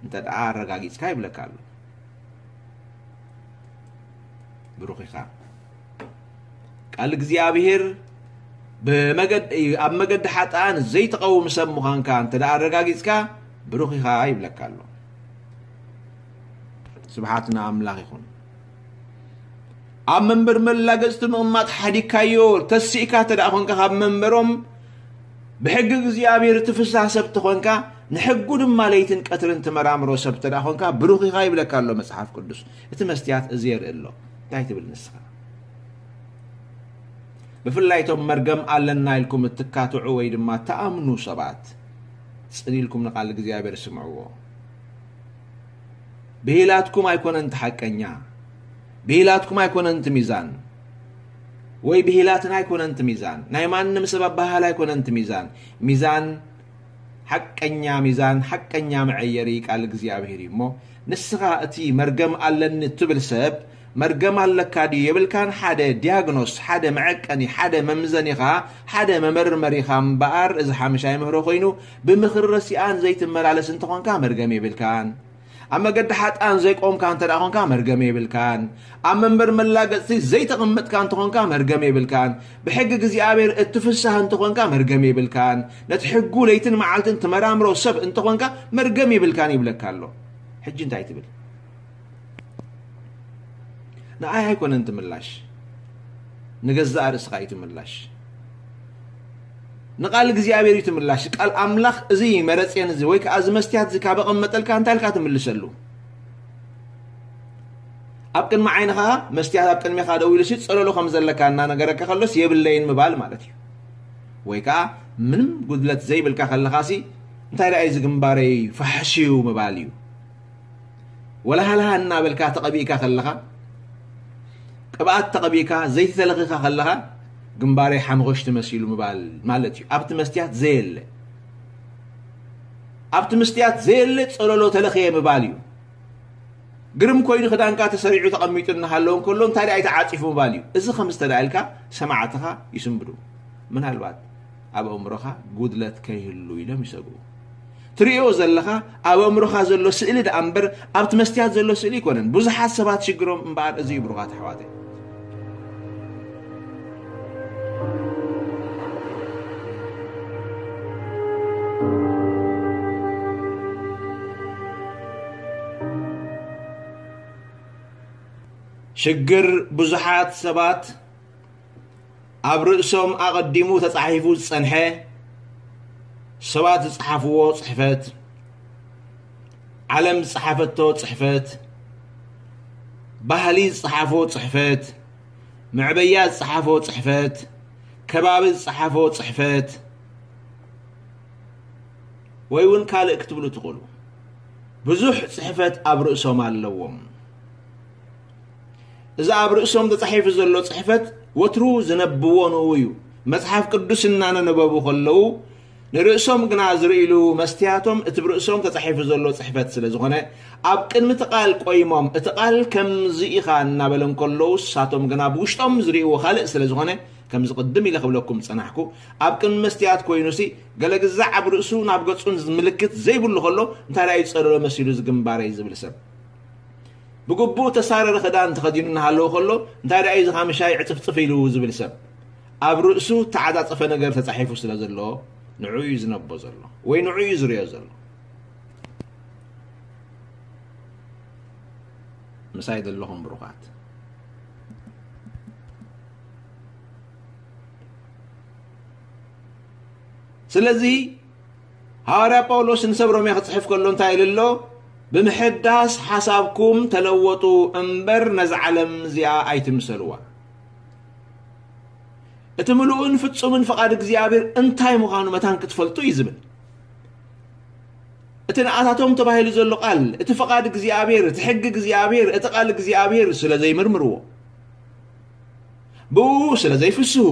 እንተ ደኣ ኣረጋጊጽካ ይብለካ ኣሎ። ብሩኽ ኢኻ። ቃል እግዚኣብሔር ብመገድ-፣ ኣብ መገዲ ሓጥኣን ዘይትቐውም ሰብ ምዃንካ እንተ ደኣ ኣረጋጊጽካ፣ ብሩኽ ኢኻ ይብለካ ኣሎ። ስብሓት ንኣምላኽ ይኹን። ኣብ መንበር መላገጽቲ ምቕማጥ ሓዲግካዮ፣ ተሲእካ እንተ ደኣ ኾንካ ካብ መንበሮም፣ ብሕጊ እግዚኣብሔር እትፍሳህ ሰብ ተኾንካ፣ ንሕጉ ድማ ለይትን ቀትርን ትመራምሮ ሰብ እንተ ደኣ ኾንካ፣ ብሩኽ ኢኻ ይብለካ ኣሎ መጽሓፍ ቅዱስ። እቲ መስትያት እዚ የርኢ ኣሎ። እንታይ ትብል ንስኻ? ብፍላይ እቶም መርገም ኣለና ኢልኩም እትካትዑ ወይ ድማ እትኣምኑ ሰባት፣ ጽን ኢልኩም ንቃል እግዚኣብሔር ስምዕዎ። ብሂላትኩም ኣይኮነን እቲ ሓቀኛ፣ ብሂላትኩም ኣይኮነን እቲ ሚዛን፣ ወይ ብሂላትና ኣይኮነን እቲ ሚዛን፣ ናይ ማንም ሰብ ኣበሃህላ ኣይኮነን እቲ ሚዛን። ሚዛን፣ ሓቀኛ ሚዛን፣ ሓቀኛ መዐየሪ ቃል እግዚኣብሔር እዩ። እሞ ንስኻ እቲ መርገም ኣለኒ እትብል ሰብ፣ መርገም ኣለካ ድዩ የብልካን ሓደ ዲያግኖስ፣ ሓደ መዐቀኒ፣ ሓደ መምዘኒኻ፣ ሓደ መመርመሪኻ እምበኣር፣ እዚ ሓምሻይ ምህሮ ኮይኑ፣ ብምኽሪ ረሲኣን ዘይትመላለስ እንተኾንካ መርገም የብልካን። ኣብ መገዲ ሓጥኣን ዘይቆምካ እንተ ደኣ ኾንካ መርገም የብልካን። ኣብ መንበር መላገጽቲ ዘይተቐመጥካ እንተኾንካ መርገም የብልካን። ብሕጊ እግዚኣብሔር እትፍሳህ እንተኾንካ መርገም የብልካን። ነቲ ሕጉ ለይትን መዓልትን ትመራምሮ ሰብ እንተኾንካ መርገም የብልካን ይብለካ ኣሎ። ሕጂ እንታይ ትብል? ንኣይ ኣይኮነን ትምላሽ፣ ንገዛእ ርእስኻ እዩ ትምላሽ። ንቃል እግዚኣብሔር እዩ ትምላሽ። ቃል ኣምላኽ እዚ መረጽየን እዚ ወይ ከዓ እዚ መስትያት እዚ ካብ ኣቐመጠልካ እንታይ ኢልካ ትምልሰሉ? ኣብ ቅድሚ ዓይንኻ መስትያት ኣብ ቅድሜኻ ደው ኢሉ ሲ ጸለሎ ከም ዘለካ እናነገረካ ከሎስ የብለይን ምባል ማለት እዩ። ወይ ከዓ ምንም ጉድለት ዘይብልካ ከለኻ ሲ እንታይ ደኣ እዩ እዚ ግንባረይ ፋሕሽ እዩ ምባል እዩ። ወላ ሃልሃ እናበልካ ተቐቢእካ ከለኻ፣ ቅብኣት ተቐቢእካ፣ ዘይቲ ተለኺኻ ከለኻ፣ ግንባረይ ሓምኾሽቲ መሲሉ ምባል ማለት እዩ። ኣብቲ መስትያት ዘየለ፣ ኣብቲ መስትያት ዘየለ ጸለሎ ተለኽየ ምባል እዩ። ግርም ኮይኑ ክዳንካ ተሰሪዑ ተቐሚጡ እናሃለወ እንከሎ፣ እንታይ ደኣ ኣይተዓጺፉ ምባል እዩ። እዚ ከም ዝተዳእልካ ሰማዕትኻ ይስንብዱ። ምናልባት ኣብ ኣእምሮኻ ጉድለት ከይህሉ ኢሎም ይሰግኡ። ትርእዮ ዘለኻ ኣብ ኣእምሮኻ ዘሎ ስእሊ ደኣ እምበር ኣብቲ መስትያት ዘሎ ስእሊ ኣይኮነን። ብዙሓት ሰባት ሽግሮም እምበኣር እዚ እዩ፣ ብሩኻት ኣሕዋተይ። ሽግር ብዙሓት ሰባት ኣብ ርእሶም ኣቐዲሙ ተጻሒፉ ዝጸንሐ፣ ሰባት ዝጸሓፍዎ ጽሕፈት፣ ዓለም ዝጸሓፈቶ ጽሕፈት፣ ባህሊ ዝጸሓፎ ጽሕፈት፣ መዕበያ ዝጸሓፎ ጽሕፈት፣ ከባቢ ዝጸሓፎ ጽሕፈት፣ ወይ እውን ካልእ ክትብሉ ትኽእሉ። ብዙሕ ጽሕፈት ኣብ ርእሶም ኣለዎም። እዚ ኣብ ርእሶም ተጻሒፉ ዘሎ ጽሕፈት ወትሩ ዝነብዎ ንኡ እዩ። መጽሓፍ ቅዱስ እናነነበቡ ከለዉ ንርእሶም ግና ዝርእይሉ መስትያቶም እቲ ብርእሶም ተጻሒፉ ዘሎ ጽሕፈት ስለ ዝኾነ፣ ኣብ ቅድሚ እቲ ቃል ቆይሞም፣ እቲ ቃል ከምዚ ኢኻ እናበለ እንከለዉ፣ ንሳቶም ግና ብውሽጦም ዝርእይዎ ካልእ ስለ ዝኾነ፣ ከምዚ ቅድም ኢለ ክብለኩም ዝጸናሕኩ፣ ኣብ ቅድሚ መስትያት ኮይኑሲ፣ ገለ ግዛዕ ኣብ ርእሱ ናብ ገጹን ምልክት ዘይብሉ ከሎ፣ እንታይ ደኣ እዩ ጸለሎ መሲሉ እዚ ግንባረይ ዝብል ሰብ? ብግቡእ ተሳረረ ክዳን ተኸዲኑ እናሃለወ ከሎ፣ እንታይ ደኣ እዩ እዚ ኻምሻይ ዕጽፍጽፍ ኢሉ ዝብል ሰብ? ኣብ ርእሱ እተዓጻጸፈ ነገር ተጻሒፉ ስለ ዘሎ፣ ንዕኡ እዩ ዝነቦ ዘሎ፣ ወይ ንዕኡ እዩ ዝርእዮ ዘሎ። ምሳይ ዘለኹም ብሩኻት። ስለዚ፣ ሃዋርያ ጳውሎስ ንሰብ ሮሜ ክጽሕፍ ከሎ እንታይ ኢሉ ኣሎ? "ብምሕዳስ ሓሳብኩም ተለወጡ እምበር ነዛ ዓለም እዚኣ ኣይትምሰልዋ። እቲ ምሉእን ፍጹምን ፍቓድ እግዚኣብሔር እንታይ ምዃኑ መታን ክትፈልጡ" እዩ ዝብል። እቲ ንኣታቶም ተባሂሉ ዘሎ ቃል፣ እቲ ፍቓድ እግዚኣብሔር፣ እቲ ሕጊ እግዚኣብሔር፣ እቲ ቃል እግዚኣብሔር ስለ ዘይምርምርዎ፣ ብኡ ስለ ዘይፍስሁ፣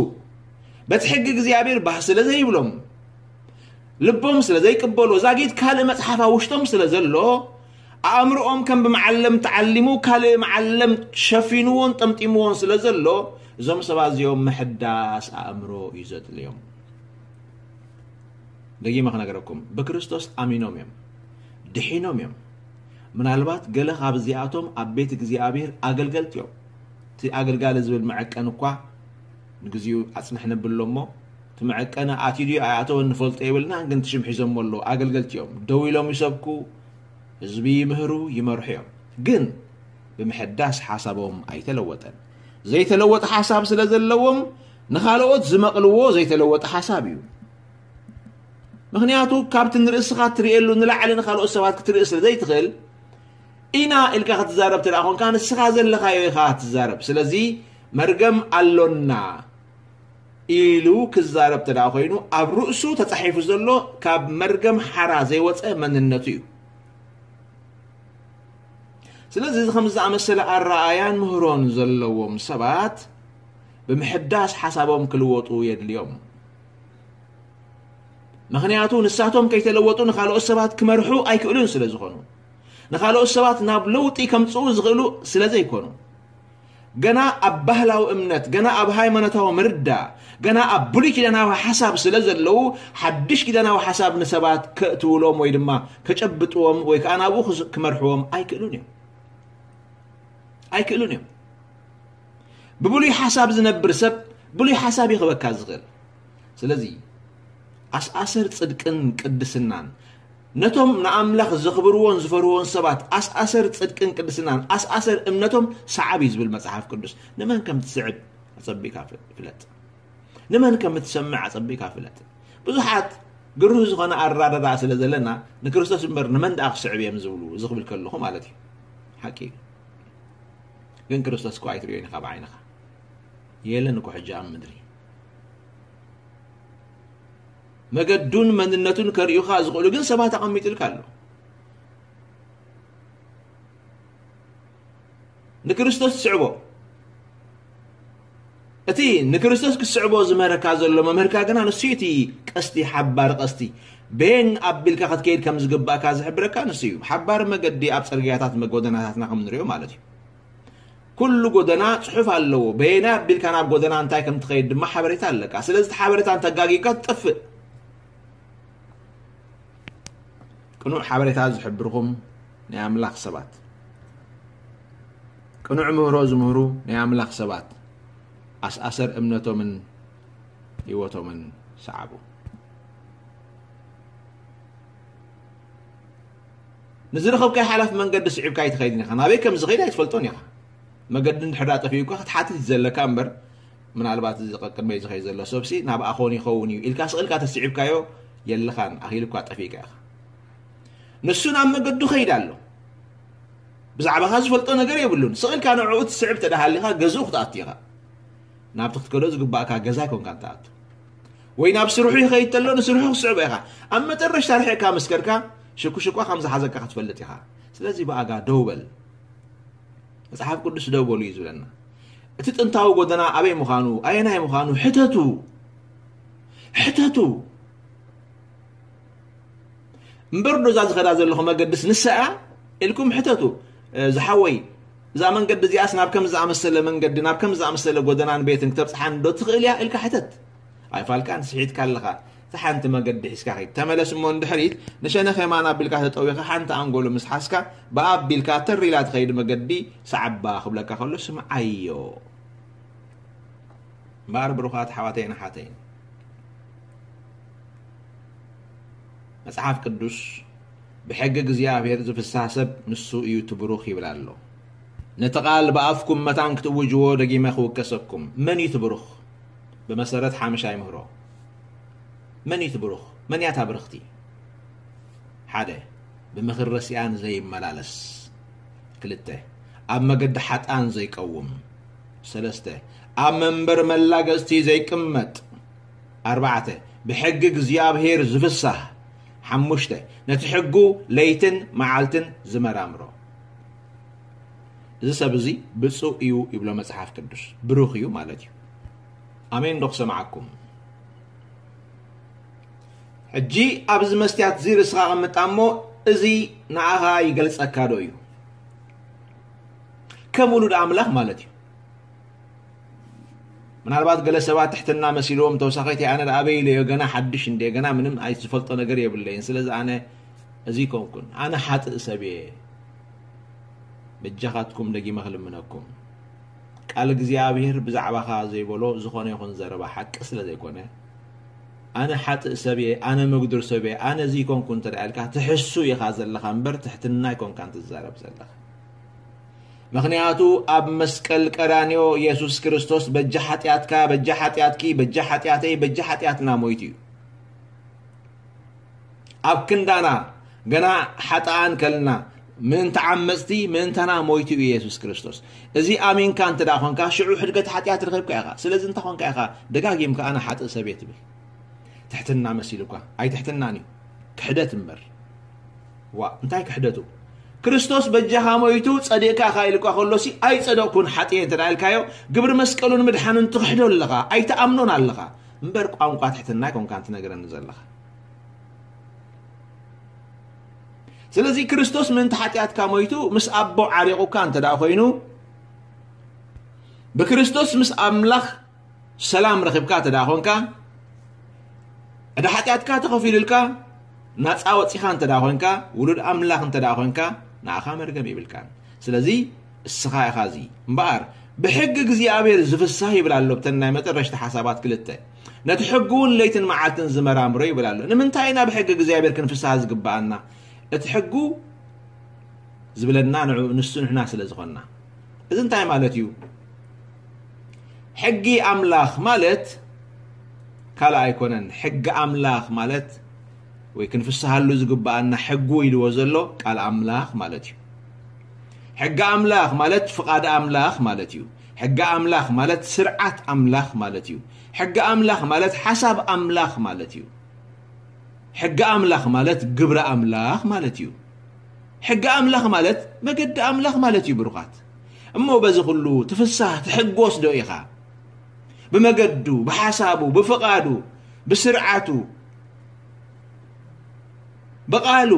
በቲ ሕጊ እግዚኣብሔር ባህ ስለ ዘይብሎም፣ ልቦም ስለ ዘይቅበሎ፣ ዛጊት ካልእ መጽሓፍ ኣብ ውሽጦም ስለ ዘሎ፣ ኣእምሮኦም ከም ብመዓለም ተዓሊሙ፣ ካልእ መዓለም ሸፊንዎን ጠምጢምዎን ስለ ዘሎ፣ እዞም ሰባት እዚኦም ምሕዳስ ኣእምሮ እዩ ዘድልዮም። ደጊመ ክነግረኩም፣ ብክርስቶስ ኣሚኖም እዮም፣ ድሒኖም እዮም። ምናልባት ገለ ካብዚኣቶም ኣብ ቤት እግዚኣብሔር ኣገልገልቲ እዮም። እቲ ኣገልጋሊ ዝብል መዐቀን እኳ ንግዚኡ ኣጽንሕ ነብሎ እሞ፣ እቲ መዐቀኒ ኣትዩ ድዩ ኣይኣተወን ንፈልጦ የብልናን፣ ግን እቲ ሽም ሒዞሞ ኣለዉ። ኣገልገልቲ እዮም። ደው ኢሎም ይሰብኩ፣ ህዝቢ ይምህሩ፣ ይመርሑ እዮም። ግን ብምሕዳስ ሓሳቦም ኣይተለወጠን። ዘይተለወጠ ሓሳብ ስለ ዘለዎም፣ ንኻልኦት ዝመቕልዎ ዘይተለወጠ ሓሳብ እዩ። ምኽንያቱ፣ ካብቲ ንርእስኻ እትርእየሉ ንላዕሊ ንኻልኦት ሰባት ክትርኢ ስለ ዘይትኽእል፣ ኢና ኢልካ ክትዛረብ እንተ ደኣ ኾንካ፣ ንስኻ ዘለኻዮ ኢኻ ትዛረብ። ስለዚ፣ መርገም ኣሎና ኢሉ ክዛረብ እንተ ደኣ ኾይኑ፣ ኣብ ርእሱ ተጻሒፉ ዘሎ ካብ መርገም ሓራ ዘይወጸ መንነቱ እዩ። ስለዚ፣ እዚ ከምዚ ዝኣመሰለ ኣረኣእያን ምህሮን ዘለዎም ሰባት ብምሕዳስ ሓሳቦም ክልወጡ የድልዮም። ምኽንያቱ፣ ንሳቶም ከይተለወጡ ንኻልኦት ሰባት ክመርሑ ኣይክእሉን ስለ ዝኾኑ፣ ንኻልኦት ሰባት ናብ ለውጢ ከምጽኡ ዝኽእሉ ስለ ዘይኮኑ፣ ገና ኣብ ባህላዊ እምነት፣ ገና ኣብ ሃይማኖታዊ ምርዳእ፣ ገና ኣብ ብሉይ ኪዳናዊ ሓሳብ ስለ ዘለዉ፣ ሓድሽ ኪዳናዊ ሓሳብ ንሰባት ከእትውሎም ወይ ድማ ከጨብጥዎም ወይ ከኣ ናብኡ ክስ-፣ ክመርሕዎም ኣይክእሉን እዮም። ኣይክእሉን እዮም። ብብሉይ ሓሳብ ዝነብር ሰብ ብሉይ ሓሳብ እዩ ክበካ ዝኽእል። ስለዚ ኣስኣሰር ጽድቅን ቅድስናን ነቶም ንኣምላኽ ዘኽብርዎን ዝፈርዎን ሰባት ኣስኣሰር ጽድቅን ቅድስናን ኣስኣሰር እምነቶም ሰዓብ እዩ ዝብል መጽሓፍ ቅዱስ። ንመን ከም ትስዕብ ኣጸቢቕካ ፍለጥ። ንመን ከም እትሰምዕ ኣጸቢቕካ ፍለጥ። ብዙሓት ግሩህ ዝኾነ ኣረዳድኣ ስለ ዘለና፣ ንክርስቶስ እምበር ንመን ደኣ ክስዕብ እዮም ዝብሉ፣ እዚ ክብል ከለኹ ማለት እዩ። ሓቂ እዩ። ግን ክርስቶስ እኮ ኣይትርእዮን ኢኻ ብዓይንኻ። የለን እኮ ሕጂ ኣብ ምድሪ። መገዱን መንነቱን ከርእዩኻ ዝኽእሉ ግን ሰባት ኣቐሚጡልካ ኣሎ። ንክርስቶስ ትስዕቦ። እቲ ንክርስቶስ ክትስዕቦ ዝምህረካ ዘሎ መምህርካ ግና ንሱ እዩ እቲ ቀስቲ፣ ሓባሪ ቀስቲ። በየን ኣቢልካ ክትከይድ ከም ዝግባእካ ዝሕብረካ ንሱ እዩ። ሓባሪ መገዲ ኣብ ጽርግያታት መጎደናታትና ከም ንሪኦ ማለት እዩ። ኩሉ ጎደና ጽሑፍ ኣለዎ። በየናይ ኣቢልካ ናብ ጎደና እንታይ ከም ትኸይድ ድማ ሓበሬታ ኣለካ። ስለዚ እቲ ሓበሬታ እንተጋጊካ ትጠፍእ። ቅኑዕ ሓበሬታ ዝሕብርኹም ናይ ኣምላኽ ሰባት፣ ቅኑዕ ምህሮ ዝምህሩ ናይ ኣምላኽ ሰባት፣ ኣስኣሰር እምነቶምን ህይወቶምን ሰዓቡ። ንዝረኸብካዮ ሓላፍ መንገዲ ስዒብካ ኣይትኸይድን ኢኻ። ናበይ ከም ዝኸይድ ኣይትፈልጦን ኢኻ። መገዲ እንድሕር ደኣ ጠፊኡካ ክትሓትት እዩ ዘለካ እምበር፣ ምናልባት እዚ ቀቅድመይ ዝኸይድ ዘሎ ሰብሲ ናብኣ ኾን ይኸውን እዩ ኢልካ ስቕ ኢልካ ተስዒብካዮ የለኻን፣ ኣኺሉካ ጠፊእካ ኢኻ። ንሱ ናብ መገዱ ኸይድ ኣሎ። ብዛዕባኻ ዝፈልጦ ነገር የብሉን። ስቕ ኢልካ ንዕኡ ትስዕብ እንተ ደኣ ሃሊኻ ገዝኡ ክትኣቱ ኢኻ። ናብቲ ክትከዶ ዝግባእካ ገዛ ኣይኮንካን ትኣቱ። ወይ ናብ ስርሑ ይኸይድ ተሎ ንስርሑ ክትስዕቦ ኢኻ። ኣብ መጠረሽታ ርሒቕካ ምስ ከድካ ሽኩሽኳ ከም ዝሓዘካ ክትፈልጥ ኢኻ። ስለዚ ብኣጋ ደው በል። መጽሓፍ ቅዱስ ደው በሉ እዩ ዝብለና። እቲ ጥንታዊ ጎደና ኣበይ ምዃኑ፣ ኣየናይ ምዃኑ ሕተቱ። ሕተቱ። እምበር ዶ እዛ ዝኸዳ ዘለኹ መገድስ ንሳ እያ? ኢልኩም ሕተቱ። "እ፣ ዝሓወይ፣ እዛ መንገዲ እዚኣስ ናብ ከም ዝኣመሰለ መንገዲ፣ ናብ ከም ዝኣመሰለ ጎደናን ቤትን ክተብጽሓኒ ዶ ትኽእል እያ?" ኢልካ ሕተት። ኣይፋልካን፣ ስሒትካ ኣለኻ። እቲ ሓንቲ መገዲ ሒዝካ ኸይድ። ተመለስ እሞ ንድሕሪት፣ ንሸነኽ የማን ኣቢልካ ተጠዊኻ ሓንቲ ኣንጎሎ ምስ ሓዝካ፣ ብኣ ኣቢልካ ተር ኢላ ትኸይድ መገዲ ሰዓባ ክብለካ ከሎ ስምዓዮ። እምበኣር ብሩኻት ኣሕዋተይን ኣሓተይን፣ መጽሓፍ ቅዱስ ብሕጊ እግዚኣብሔር ዝፍስሃ ሰብ ንሱ እዩ ትብሩኽ ይብል ኣሎ። ነቲ ቃል ብኣፍኩም መታን ክትእውጅዎ ደጊመ ክውከሰኩም። መን እዩ ትብሩኽ? ብመሰረት ሓምሻይ ምህሮ፣ መን እዩ ትብሩኽ? መን እያ እታ ብርኽቲ? ሓደ፣ ብምኽሪ ረሲኣን ዘይመላለስ። ክልተ፣ ኣብ መገዲ ሓጥኣን ዘይቀውም። ሰለስተ፣ ኣብ መንበር መላገጽቲ ዘይቅመጥ። ኣርባዕተ፣ ብሕጊ እግዚኣብሔር ዝፍሳህ። ሓሙሽተ፣ ነቲ ሕጉ ለይትን መዓልትን ዝመራምሮ። እዚ ሰብ እዚ ብፁዕ እዩ ይብሎ መጽሓፍ ቅዱስ። ብሩኽ እዩ ማለት እዩ። ኣሜን ዶ ክሰምዓኩም? ሕጂ ኣብዚ መስትያት እዚ ርእስኻ ቐምጣ እሞ፣ እዚ ንዓኻ ይገልጸካ ዶ እዩ? ከም ውሉድ ኣምላኽ ማለት እዩ። ምናልባት ገለ ሰባት ትሕትና መሲልዎም፣ ተወሳኺት ኣነ ደኣ ኣበይ ኢለዮ፣ ገና ሓድሽ እንደ ገና ምንም ኣይ ዝፈልጦ ነገር የብለይን፣ ስለዚ ኣነ እዚ ኮንኩን፣ ኣነ ሓጥእ ሰብ እየ። በጃኻትኩም ደጊመ ክልምነኩም፣ ቃል እግዚኣብሔር ብዛዕባኻ ዘይበሎ ዝኾነ ይኹን ዘረባ ሓቂ ስለ ዘይኮነ፣ ኣነ ሓጥእ ሰብ እየ፣ ኣነ መጉድር ሰብ እየ፣ ኣነ እዚ ኮንኩ እንተ ደኣ ኢልካ፣ ትሕሱ ኢኻ ዘለኻ እምበር፣ ትሕትና ኣይኮንካን ትዛረብ ዘለኻ። ምኽንያቱ፣ ኣብ መስቀል ቀራንዮ የሱስ ክርስቶስ በጃ ሓጢኣትካ፣ በጃ ሓጢኣትኪ፣ በጃ ሓጢኣተይ፣ በጃ ሓጢኣትና ሞይቱ እዩ። ኣብ ክንዳና ገና ሓጥኣን ከልና፣ ምእንቲ ዓመጽቲ፣ ምእንታና ሞይቱ እዩ የሱስ ክርስቶስ። እዚ ኣሚንካ እንተ ደኣ ኾንካ፣ ሽዑ ሕድገት ሓጢኣት ረኺብካ ኢኻ። ስለዚ እንታይ ኾንካ ኢኻ ደጋጊምካ ኣነ ሓጥእ ሰብ እየ ትብል? ትሕትና መሲሉካ። ኣይትሕትናን እዩ። ክሕደት እምበር። ዋ፣ እንታይ ክሕደቱ? ክርስቶስ በጃኻ ሞይቱ ጸዲቕካ ኢኻ ኢልኳ ከሎሲ፣ ኣይጸደቕኩን ሓጥእ እየ እንተ ደኣ ኢልካዮ፣ ግብሪ መስቀሉን ምድሓኑን ትኽሕዶ ኣለኻ፣ ኣይትኣምኖን ኣለኻ። እምበር ቋንቋ ትሕትና ኣይኮንካን ትነግረኒ ዘለኻ። ስለዚ ክርስቶስ ምእንቲ ሓጢኣትካ ሞይቱ ምስ ኣቦ ዓሪቑካ እንተ ደኣ ኮይኑ፣ ብክርስቶስ ምስ ኣምላኽ ሰላም ረኺብካ እንተ ደኣ ኾንካ፣ ዕዳ ሓጢኣትካ ተኸፊሉልካ፣ ናጻ ወጺኻ እንተ ደኣ ኾንካ፣ ውሉድ ኣምላኽ እንተ ደኣ ኾንካ፣ ንኣኻ መርገም የብልካን። ስለዚ እስኻ ኢኻ እዚ። እምበኣር ብሕጊ እግዚኣብሔር ዝፍሳህ ይብል ኣሎ፣ ብተን ናይ መጠረሽታ ሓሳባት ክልተ። ነቲ ሕጉ እውን ለይትን መዓልትን ዝመራምሮ ይብል ኣሎ። ንምንታይ ኢና ብሕጊ እግዚኣብሔር ክንፍሳህ ዝግብኣና? እቲ ሕጉ ዝብለና ንዑ፣ ንሱ ንሕና ስለ ዝኾንና። እዚ እንታይ ማለት እዩ? ሕጊ ኣምላኽ ማለት ካልእ ኣይኮነን። ሕጊ ኣምላኽ ማለት፣ ወይ ክንፍስሃሉ ዝግብኣና ሕጉ ኢልዎ ዘሎ ቃል ኣምላኽ ማለት እዩ። ሕጊ ኣምላኽ ማለት ፍቓድ ኣምላኽ ማለት እዩ። ሕጊ ኣምላኽ ማለት ስርዓት ኣምላኽ ማለት እዩ። ሕጊ ኣምላኽ ማለት ሓሳብ ኣምላኽ ማለት እዩ። ሕጊ ኣምላኽ ማለት ግብሪ ኣምላኽ ማለት እዩ። ሕጊ ኣምላኽ ማለት መገዲ ኣምላኽ ማለት እዩ። ብሩኻት እሞ፣ በዚ ኩሉ ትፍሳህ ትሕጎስ ዶ ኢኻ? ብመገዱ፣ ብሓሳቡ፣ ብፍቓዱ፣ ብስርዓቱ፣ ብቓሉ።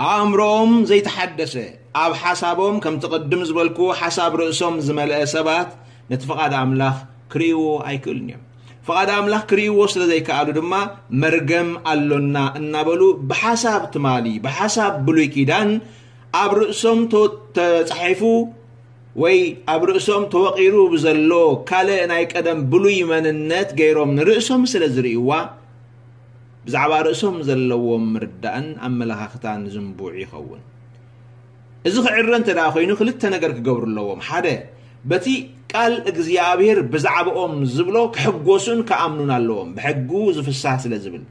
ኣእምሮኦም ዘይተሓደሰ፣ ኣብ ሓሳቦም ከምቲ ቅድም ዝበልኩ ሓሳብ ርእሶም ዝመልአ ሰባት ነቲ ፍቓድ ኣምላኽ ክርእይዎ ኣይክእሉን እዮም። ፍቓድ ኣምላኽ ክርእይዎ ስለ ዘይከኣሉ ድማ መርገም ኣሎና እናበሉ ብሓሳብ ትማሊ፣ ብሓሳብ ብሉይ ኪዳን ኣብ ርእሶም ተ-፣ ተጻሒፉ ወይ ኣብ ርእሶም ተወቒሩ ብዘሎ ካልእ ናይ ቀደም ብሉይ መንነት ገይሮም ንርእሶም ስለ ዝርእይዋ፣ ብዛዕባ ርእሶም ዘለዎም ምርዳእን ኣመለኻኽታን ዝንቡዕ ይኸውን። እዚ ክዕረ እንተ ደኣ ኮይኑ ክልተ ነገር ክገብሩ ኣለዎም። ሓደ፣ በቲ ቃል እግዚኣብሔር ብዛዕባኦም ዝብሎ ክሕጎሱን ክኣምኑን ኣለዎም። ብሕጉ ዝፍሳህ ስለ ዝብል።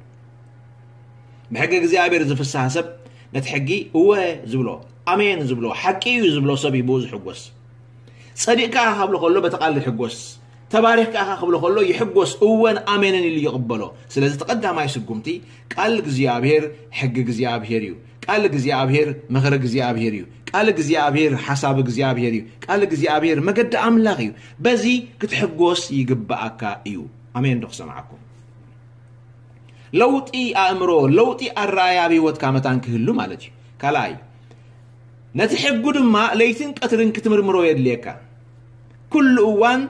ብሕጊ እግዚኣብሔር ዝፍሳህ ሰብ ነቲ ሕጊ እወ ዝብሎ፣ ኣሜን ዝብሎ፣ ሓቂ እዩ ዝብሎ ሰብ እዩ ብኡ ዝሕጎስ። ጸዲቕካ ኢኻ ክብሎ ከሎ በቲ ቃል ይሕጎስ። ተባሪኽካ ኢኻ ክብሎ ከሎ ይሕጎስ፣ እወን ኣሜንን ኢሉ ይቕበሎ። ስለዚ እቲ ቀዳማይ ስጉምቲ ቃል እግዚኣብሔር ሕጊ እግዚኣብሔር እዩ። ቃል እግዚኣብሔር ምኽሪ እግዚኣብሔር እዩ። ቃል እግዚኣብሔር ሓሳብ እግዚኣብሔር እዩ። ቃል እግዚኣብሔር መገዲ ኣምላኽ እዩ። በዚ ክትሕጎስ ይግብኣካ እዩ። ኣሜን ዶ ክሰምዓኩም? ለውጢ ኣእምሮ፣ ለውጢ ኣረኣእያ ኣብ ህይወትካ መታን ክህሉ ማለት እዩ። ካልኣይ፣ ነቲ ሕጉ ድማ ለይትን ቀትርን ክትምርምሮ የድልየካ። ኩሉ እዋን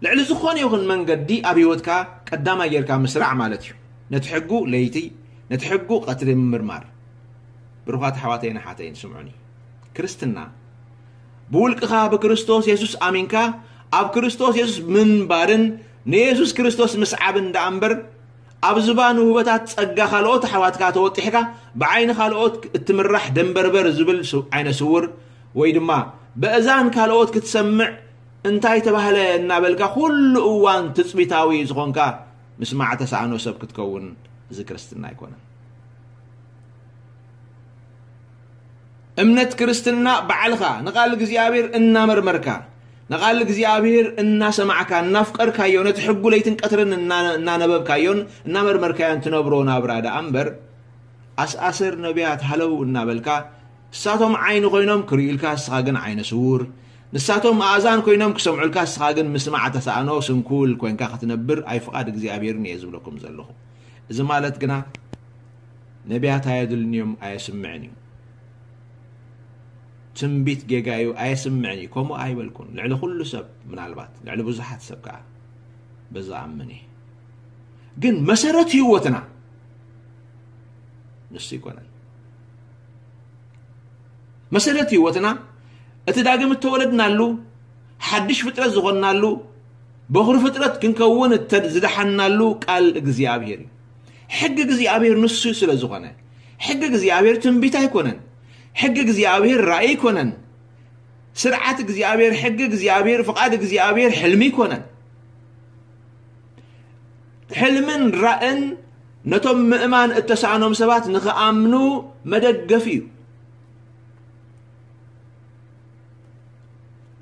ልዕሊ ዝኾነ ይኹን መንገዲ ኣብ ህይወትካ ቀዳማይ ጌርካ ምስራዕ ማለት እዩ። ነቲ ሕጉ ለይቲ፣ ነቲ ሕጉ ቀትሪ ምምርማር። ብሩኻት ኣሕዋተይን ኣሓተይን ስምዑኒ። ክርስትና ብውልቅኻ ብክርስቶስ የሱስ ኣሚንካ ኣብ ክርስቶስ የሱስ ምንባርን ንየሱስ ክርስቶስ ምስዓብን ደኣ እምበር፣ ኣብ ዝባን ውህበታት ጸጋ ካልኦት ኣሕዋትካ ተወጢሕካ ብዓይኒ ካልኦት እትምራሕ ደንበርበር ዝብል ስ-፣ ዓይነ ስውር ወይ ድማ በእዛን ካልኦት ክትሰምዕ እንታይ ተባህለ እናበልካ ኩሉ እዋን ትጽቢታዊ ዝኾንካ ምስማዕ ተሳእኖ ሰብ ክትከውን እዚ ክርስትና ኣይኮነን። እምነት ክርስትና ባዕልኻ ንቓል እግዚኣብሔር እናመርመርካ፣ ንቓል እግዚኣብሔር እናሰማዕካ፣ እናፍቀርካዮ፣ ነቲ ሕጉ ለይትን ቀትርን እና-፣ እናነበብካዮን እናመርመርካዮን ትነብሮ ናብራ ደኣ እምበር፣ ኣስኣሰር ነቢያት ሃለው እናበልካ፣ ንሳቶም ዓይኒ ኮይኖም ክርእዩልካ፣ ንስኻ ግን ዓይነ ስውር፣ ንሳቶም ኣእዛን ኮይኖም ክሰምዑልካ፣ ንስኻ ግን ምስማዕ ተሳእኖ ስንኩል ኮይንካ ክትነብር ኣይፍቓድ እግዚኣብሔርን እየ ዝብለኩም ዘለኹ። እዚ ማለት ግና ነቢያት ኣየድልንዮም ኣየስምዕን እዩ። ትንቢት ጌጋ እዩ ኣየስምዕን እዩ። ከምኡ ኣይበልኩን። ልዕሊ ኩሉ ሰብ ምናልባት፣ ልዕሊ ብዙሓት ሰብ ከዓ በዛ ኣምን እየ። ግን መሰረት ህይወትና ንሱ ይኮነን። መሰረት ህይወትና እቲ ዳግም እተወለድናሉ፣ ሓድሽ ፍጥረት ዝኾንናሉ፣ በኹሪ ፍጥረት ክንከውን እተ-፣ ዝደሓንናሉ ቃል እግዚኣብሔር እዩ። ሕጊ እግዚኣብሔር ንሱ ስለ ዝኾነ፣ ሕጊ እግዚኣብሔር ትንቢት ኣይኮነን። ሕጊ እግዚኣብሔር ራእይ ኣይኮነን። ስርዓት እግዚኣብሔር፣ ሕጊ እግዚኣብሔር፣ ፍቓድ እግዚኣብሔር ሕልሚ ኣይኮነን። ሕልምን ራእን ነቶም ምእማን እተሳእኖም ሰባት ንኽኣምኑ መደገፊ እዩ።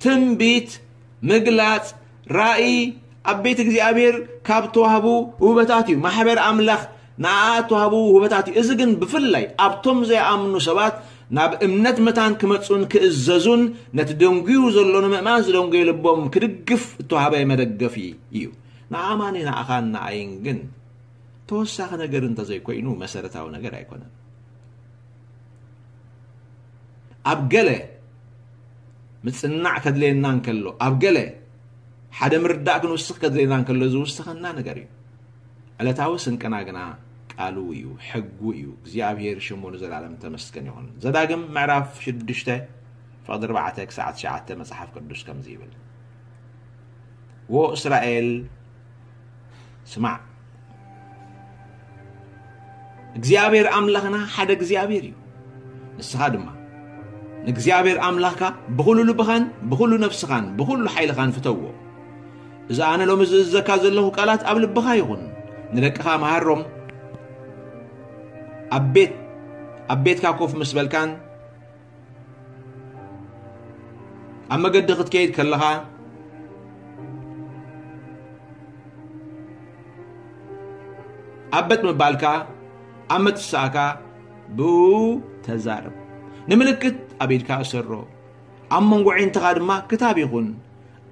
ትንቢት፣ ምግላጽ፣ ራእይ ኣብ ቤት እግዚኣብሔር ካብ ተዋህቡ ውህበታት እዩ። ማሕበር ኣምላኽ ንኣኣ እተዋህቡ ውህበታት እዩ። እዚ ግን ብፍላይ ኣብቶም ዘይኣምኑ ሰባት ናብ እምነት መታን ክመጹን ክእዘዙን ነቲ ደንጉዩ ዘሎ ንምእማን ዝደንጎየ ልቦም ክድግፍ እተዋህበ መደገፊ እዩ። ንኣማኒ ንኣኻን ንኣይን ግን ተወሳኺ ነገር እንተዘይኮይኑ መሰረታዊ ነገር ኣይኮነን። ኣብ ገለ ምጽናዕ ከድልየና እንከሎ፣ ኣብ ገለ ሓደ ምርዳእ ክንውስኽ ከድልየና እንከሎ ዝውስኸና ነገር እዩ። ዕለታዊ ስንቅና ግና ቃሉ እዩ፣ ሕጉ እዩ። እግዚኣብሔር ሽሙ ንዘላለም ተመስገን ይኹን። ዘዳግም ምዕራፍ ሽዱሽተ ፍቕዲ ኣርባዕተ ክሳዕ ትሽዓተ መጽሓፍ ቅዱስ ከምዚ ይብል፣ "ዎ እስራኤል ስማዕ፣ እግዚኣብሔር ኣምላኽና ሓደ እግዚኣብሔር እዩ። ንስኻ ድማ ንእግዚኣብሔር ኣምላኽካ ብኹሉ ልብኻን ብኹሉ ነፍስኻን ብኹሉ ሓይልኻን ፍተዎ። እዚ ኣነ ሎሚ ዝእዘካ ዘለኹ ቃላት ኣብ ልብኻ ይኹን፣ ንደቅኻ መሃሮም። ኣብ ቤት፣ ኣብ ቤትካ ኮፍ ምስ በልካን ኣብ መገዲ ክትከይድ ከለኻ፣ ኣብ ቤት ምባልካ፣ ኣብ ምትሳእካ ብኡ ተዛረብ። ንምልክት ኣብ ኢድካ እሰሮ፣ ኣብ መንጎ ዒንትኻ ድማ ክታብ ይኹን፣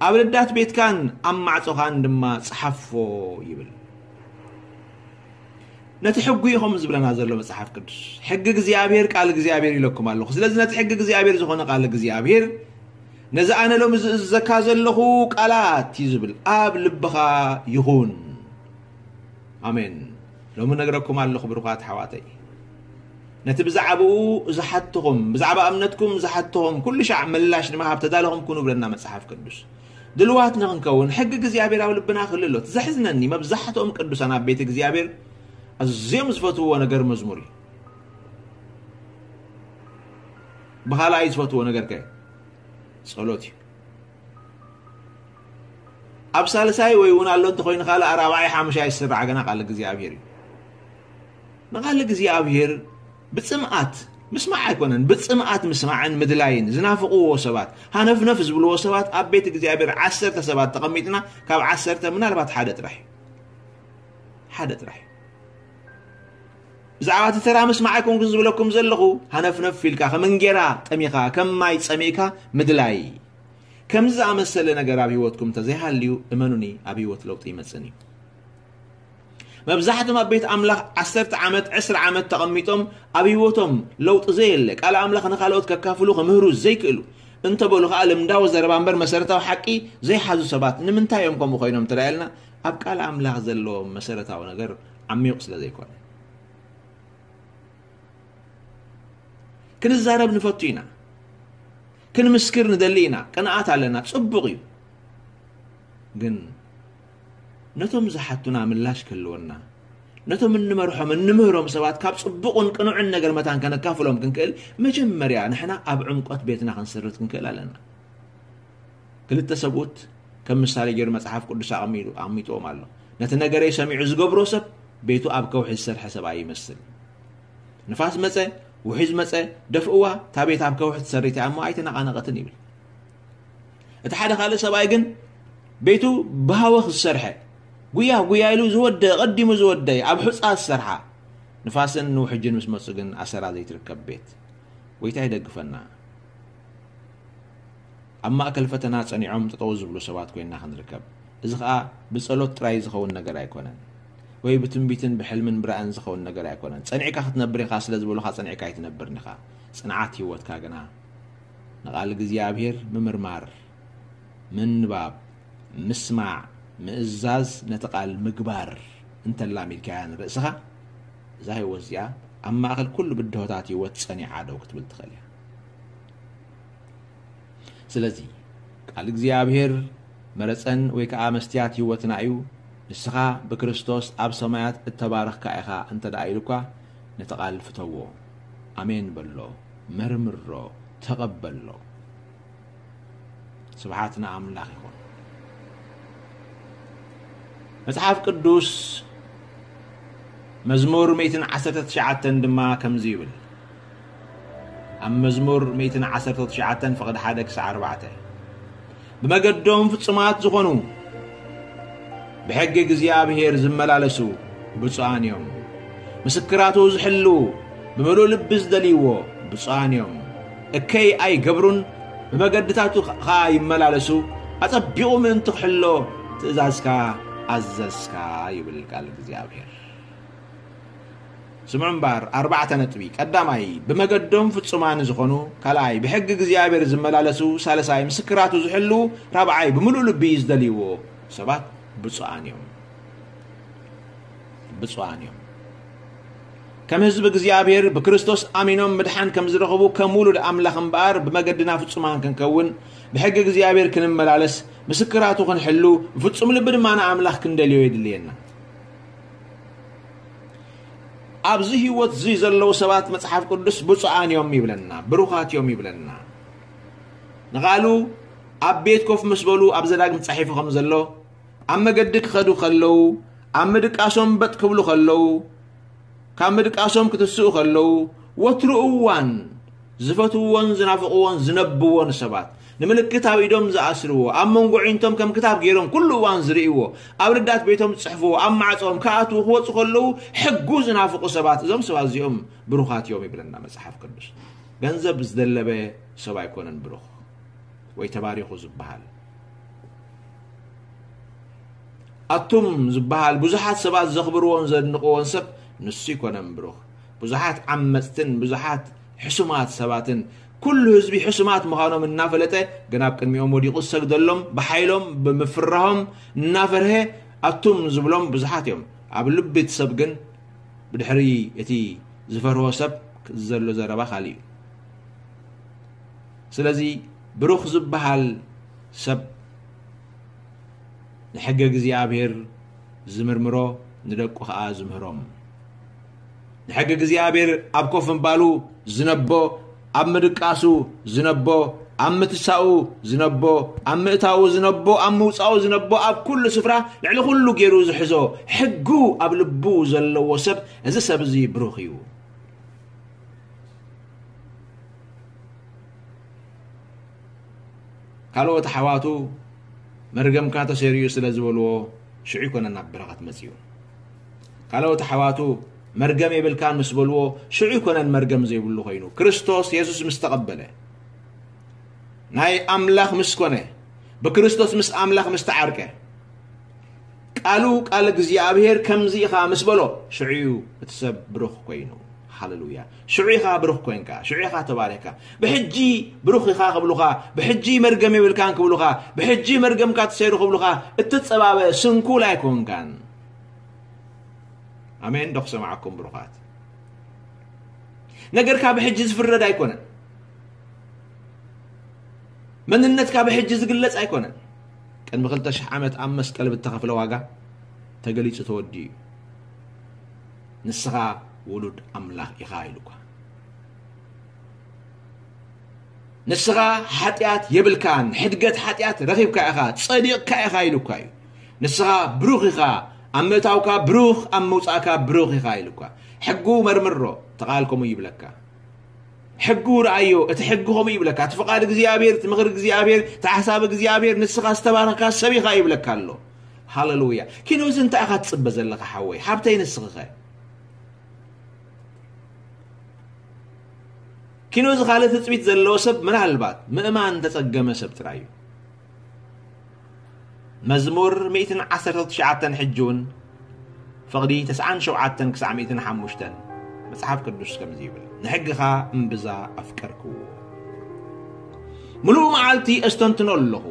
ኣብ ልዳት ቤትካን ኣብ ማዕጾኻን ድማ ጽሓፎ" ይብል። ነቲ ሕጉ እዩ ከምኡ ዝብለና ዘሎ መጽሓፍ ቅዱስ። ሕጊ እግዚኣብሔር ቃል እግዚኣብሔር ኢለኩም ኣለኹ። ስለዚ ነቲ ሕጊ እግዚኣብሔር ዝኾነ ቃል እግዚኣብሔር፣ ነዚ ኣነ ሎሚ ዝእዝዘካ ዘለኹ ቃላት እዩ ዝብል፣ ኣብ ልብኻ ይኹን። ኣሜን። ሎሚ ነግረኩም ኣለኹ ብሩኻት ኣሕዋተይ። ነቲ ብዛዕባኡ ዝሓትኹም፣ ብዛዕባ እምነትኩም ዝሓትኹም ኩሉ ሻዕ ምላሽ ንምሃብ ተዳለኹም ኩኑ ብለና መጽሓፍ ቅዱስ። ድልዋት ንኽንከውን ሕጊ እግዚኣብሔር ኣብ ልብና ክህሉ ኣሎ። እቲ ዘሕዝነኒ መብዛሕትኦም ቅዱሳን ኣብ ቤት እግዚኣብሔር ኣዝዮም ዝፈትውዎ ነገር መዝሙር እዩ። ብኻልኣይ ዝፈትዎ ነገር ከ ጸሎት እዩ። ኣብ ሳልሳይ ወይ እውን ኣሎ እንተኾይኑ ካልእ ኣራብዓይ ሓሙሻይ ዝስራዕ ገና ቃል እግዚኣብሔር እዩ። ንቃል እግዚኣብሔር ብጽምኣት ምስማዕ ኣይኮነን፣ ብጽምኣት ምስማዕን ምድላይን ዝናፍቕዎ ሰባት፣ ሃነፍነፍ ዝብልዎ ሰባት ኣብ ቤት እግዚኣብሔር ዓሰርተ ሰባት ተቐሚጥና ካብ ዓሰርተ ምናልባት ሓደ ጥራሕ እዩ። ሓደ ጥራሕ እዩ። ብዛዕባ እቲ ተራ ምስማዕ ኣይኮንኩን ዝብለኩም ዘለኹ፣ ሃነፍነፍ ኢልካ ከም እንጌራ ጠሚኻ፣ ከም ማይ ጸሚእካ ምድላይ። ከምዚ ዝኣመሰለ ነገር ኣብ ህይወትኩም እንተዘይሃልዩ፣ እመኑኒ፣ ኣብ ህይወት ለውጢ ይመጽእን እዩ። መብዛሕቶም ኣብ ቤት ኣምላኽ ዓሰርተ ዓመት፣ ዕስራ ዓመት ተቐሚጦም ኣብ ህይወቶም ለውጢ ዘየለ፣ ቃል ኣምላኽ ንኻልኦት ከካፍሉ ክምህሩ ዘይክእሉ እንተበሉ ኸኣ ልምዳዊ ዘረባ እምበር መሰረታዊ ሓቂ ዘይሓዙ ሰባት ንምንታይ እዮም ከምኡ ኮይኖም ተዳልና? ኣብ ቃል ኣምላኽ ዘለዎም መሰረታዊ ነገር ዓሚቕ ስለ ዘይኮነ። ክንዛረብ ንፈቱ ኢና፣ ክንምስክር ንደሊ ኢና፣ ቅንኣት ኣለና፣ ጽቡቕ እዩ። ግን ነቶም ዝሓቱና ምላሽ ክህልወና፣ ነቶም እንመርሖም እንምህሮም ሰባት ካብ ጽቡቕን ቅኑዕን ነገር መታን ከነካፍሎም ክንክእል፣ መጀመርያ ንሕና ኣብ ዕምቆት ቤትና ክንስርት ክንክእል ኣለና። ክልተ ሰብኡት ከም ምሳሌ ገይሩ መጽሓፍ ቅዱስ ኣቐሚጡ- ኣቐሚጥዎም ኣሎ። ነቲ ነገረይ ሰሚዑ ዝገብሮ ሰብ ቤቱ ኣብ ከውሒ ዝሰርሐ ሰብኣይ ይመስል። ንፋስ መጸ፣ ውሒዝ መጸ፣ ደፍእዋ፣ እታ ቤት ኣብ ከውሒ ትሰሪት እያ እሞ ኣይተነቓነቐትን ይብል። እቲ ሓደ ካልእ ሰብኣይ ግን ቤቱ ብሃወኽ ዝሰርሐ፣ ጉያ ጉያ ኢሉ ዝወደ፣ ቀዲሙ ዝወደ፣ ኣብ ሑጻ ዝሰርሓ፣ ንፋስን ንውሕጅን ምስ መጹ ግን ኣሰራ ዘይትርከብ ቤት። ጎይታ ይደግፈና። ኣብ ማእከል ፈተና ጸኒዖም ጠጠው ዝብሉ ሰባት ኮይንና ክንርከብ። እዚ ኸኣ ብጸሎት ጥራይ ዝኸውን ነገር ኣይኮነን። ወይ ብትንቢትን ብሕልምን ብራእን ዝኸውን ነገር ኣይኮነን። ጸኒዕካ ክትነብር ኢኻ ስለ ዝበሉኻ ጸኒዕካ ኣይትነብርን ኢኻ። ጽንዓት ህይወትካ ግና ንቓል እግዚኣብሔር ምምርማር፣ ምንባብ፣ ምስማዕ፣ ምእዛዝ፣ ነቲ ቃል ምግባር እንተላሚድካያ ንርእስኻ፣ እዛ ህይወት እዚኣ ኣብ ማእከል ኩሉ ብድሆታት ህይወት ጸኒዓ ደው ክትብል ትኽእል እያ። ስለዚ ቃል እግዚኣብሔር መረጸን ወይ ከኣ መስትያት ህይወትና እዩ። ንስኻ ብክርስቶስ ኣብ ሰማያት እተባረኽካ ኢኻ እንተ ደኣ ኢሉኳ፣ ነቲ ቃል ፍተዎ፣ ኣሜን በሎ፣ መርምሮ፣ ተቐበሎ። ስብሓት ንኣምላኽ ይኹን። መጽሓፍ ቅዱስ መዝሙር ሚእትን ዓሰርተ ትሽዓተን ድማ ከምዚ ይብል። ኣብ መዝሙር ሚእትን ዓሰርተ ትሽዓተን ፍቕዲ ሓደ ክሳዕ ኣርባዕተ፣ ብመገዶም ፍጹማት ዝኾኑ፣ ብሕጊ እግዚኣብሔር ዝመላለሱ ብፁዓን እዮም። ምስክራቱ ዝሕልዉ፣ ብምሉእ ልቢ ዝደልይዎ ብፁዓን እዮም። እከይ ኣይገብሩን፣ ብመገድታቱ ኸኣ ይመላለሱ። ኣጸቢቑ ምእንቲ ክሕሎ ትእዛዝካ ኣዘዝካ ይብል ቃል እግዚኣብሔር። ስምዑ እምበኣር፣ ኣርባዕተ ነጥቢ። ቀዳማይ፣ ብመገዶም ፍጹማን ዝኾኑ፣ ካልኣይ፣ ብሕጊ እግዚኣብሔር ዝመላለሱ፣ ሳልሳይ፣ ምስክራቱ ዝሕልዉ፣ ራብዓይ፣ ብምሉእ ልቢ ዝደልይዎ ሰባት ብፁዓን እዮም። ብፁዓን እዮም። ከም ህዝቢ እግዚኣብሔር ብክርስቶስ ኣሚኖም ምድሓን ከም ዝረኽቡ ከም ውሉድ ኣምላኽ እምበኣር ብመገድና ፍጹማን ክንከውን ብሕጊ እግዚኣብሔር ክንመላለስ ምስክራቱ ክንሕሉ ብፍጹም ልቢ ድማ ንኣምላኽ ክንደልዮ የድልየና። ኣብዚ ህይወት እዚ ዘለዉ ሰባት መጽሓፍ ቅዱስ ብፁዓን እዮም ይብለና፣ ብሩኻት እዮም ይብለና። ንቓሉ ኣብ ቤት ኮፍ ምስ በሉ ኣብ ዘዳግም ጻሒፉ ከም ዘሎ ኣብ መገዲ ክኸዱ ከለዉ፣ ኣብ ምድቃሶም በጥ ክብሉ ከለዉ፣ ካብ ምድቃሶም ክትስኡ ከለዉ፣ ወትሩ እዋን ዝፈትውዎን ዝናፍቕዎን ዝነብዎን ሰባት፣ ንምልክት ኣብ ኢዶም ዝኣስርዎ፣ ኣብ መንጎ ዒንቶም ከም ክታብ ገይሮም ኩሉ እዋን ዝርእይዎ፣ ኣብ ልዳት ቤቶም ዝጽሕፍዎ፣ ኣብ ማዕጾኦም ክኣትዉ ክወጹ ከለዉ ሕጉ ዝናፍቑ ሰባት፣ እዞም ሰባት እዚኦም ብሩኻት እዮም ይብለና መጽሓፍ ቅዱስ። ገንዘብ ዝደለበ ሰብ ኣይኮነን ብሩኽ ወይ ተባሪኹ ዝበሃል። ኣቱም ዝበሃል ብዙሓት ሰባት ዘኽብርዎን ዘድንቕዎን ሰብ ንሱ ይኮነን ብሩኽ። ብዙሓት ዓመጽትን ብዙሓት ሕሱማት ሰባትን ኩሉ ህዝቢ ሕሱማት ምዃኖም እናፈለጠ ግን ኣብ ቅድሚኦም ወዲቑ ዝሰግደሎም ብሓይሎም ብምፍራሆም እናፈርሀ ኣቱም ዝብሎም ብዙሓት እዮም። ኣብ ልቢ እቲ ሰብ ግን ብድሕሪ እቲ ዝፈርሆ ሰብ ዘሎ ዘረባ ካልእ እዩ። ስለዚ ብሩኽ ዝበሃል ሰብ ንሕገ እግዚኣብሔር ዝምርምሮ ንደቁ ኸኣ ዝምህሮም። ንሕገ እግዚኣብሔር ኣብ ኮፍ ምባሉ ዝነቦ፣ ኣብ ምድቃሱ ዝነቦ፣ ኣብ ምትሳኡ ዝነቦ፣ ኣብ ምእታዉ ዝነቦ፣ ኣብ ምውጻኡ ዝነቦ፣ ኣብ ኩሉ ስፍራ ልዕሊ ኩሉ ገይሩ ዝሕዞ ሕጉ ኣብ ልቡ ዘለዎ ሰብ፣ እዚ ሰብ እዚ ብሩኽ እዩ። ካልኦት ኣሕዋቱ መርገምካ ተሰሪዩ ስለ ዝበልዎ ሽዑ ይኮነን ናብ በረኸት መጺኡ። ካልኦት ኣሕዋቱ መርገም የብልካን ምስ በልዎ ሽዑ ይኮነን መርገም ዘይብሉ ኮይኑ። ክርስቶስ የሱስ ምስ ተቐበለ፣ ናይ ኣምላኽ ምስ ኮነ፣ ብክርስቶስ ምስ ኣምላኽ ምስ ተዓርቀ፣ ቃሉ፣ ቃል እግዚኣብሔር ከምዚ ኢኻ ምስ በሎ፣ ሽዑ እዩ እቲ ሰብ ብሩኽ ኮይኑ። ሃሌሉያ። ሽዑ ኢኻ ብሩኽ ኮይንካ፣ ሽዑ ኢኻ ተባሪኽካ። ብሕጂ ብሩኽ ኢኻ ክብሉኻ፣ ብሕጂ መርገም የብልካን ክብሉኻ፣ ብሕጂ መርገምካ ተሰይሩ ክብሉኻ እትጸባበ ስንኩል ኣይኮንካን። ኣሜን ዶ ክሰማዓኩም ብሩኻት? ነገርካ ብሕጂ ዝፍረድ ኣይኮነን። መንነትካ ብሕጂ ዝግለጽ ኣይኮነን። ቅድሚ ክልተ ሽሕ ዓመት ኣብ መስቀል ብተኸፍለ ዋጋ ተገሊጹ ተወዲኡ እዩ። ንስኻ ውሉድ ኣምላኽ ኢኻ ኢሉካ። ንስኻ ሓጢኣት የብልካን፣ ሕድገት ሓጢኣት ረኺብካ ኢኻ፣ ጸዲቕካ ኢኻ ኢሉካ እዩ። ንስኻ ብሩኽ ኢኻ፣ ኣብ ምእታውካ ብሩኽ፣ ኣብ መውጻእካ ብሩኽ ኢኻ ኢሉካ። ሕጉ መርምሮ፣ እቲ ቃል ከምኡ ይብለካ። ሕጉ ረኣዮ፣ እቲ ሕጊ ከምኡ ይብለካ። እቲ ፍቓድ እግዚኣብሔር፣ እቲ ምኽሪ እግዚኣብሔር፣ እቲ ሓሳብ እግዚኣብሔር፣ ንስኻ ዝተባረኽካ ሰብ ኢኻ ይብለካ ኣሎ። ሃሌሉያ። ኪኖ እዚ እንታይ ኢኻ ትጽበ ዘለኻ ሓወይ? ሓብተይ ንስኺኸ? ኪኖ እዚ ካልእ ትጽቢት ዘለዎ ሰብ ምናልባት ምእማን ተጸገመ ሰብ ጥራይ እዩ። መዝሙር ሚእትን ዓሰርተ ትሽዓተን ሕጂ እውን ፍቕዲ ተስዓን ሸውዓተን ክሳዕ ሚእትን ሓሙሽተን መጽሓፍ ቅዱስ ከምዚ ይብል፣ "ንሕግኻ እምብዛ ኣፍቀርክዎ። ምሉእ መዓልቲ ኣስተንትኖ ኣለኹ።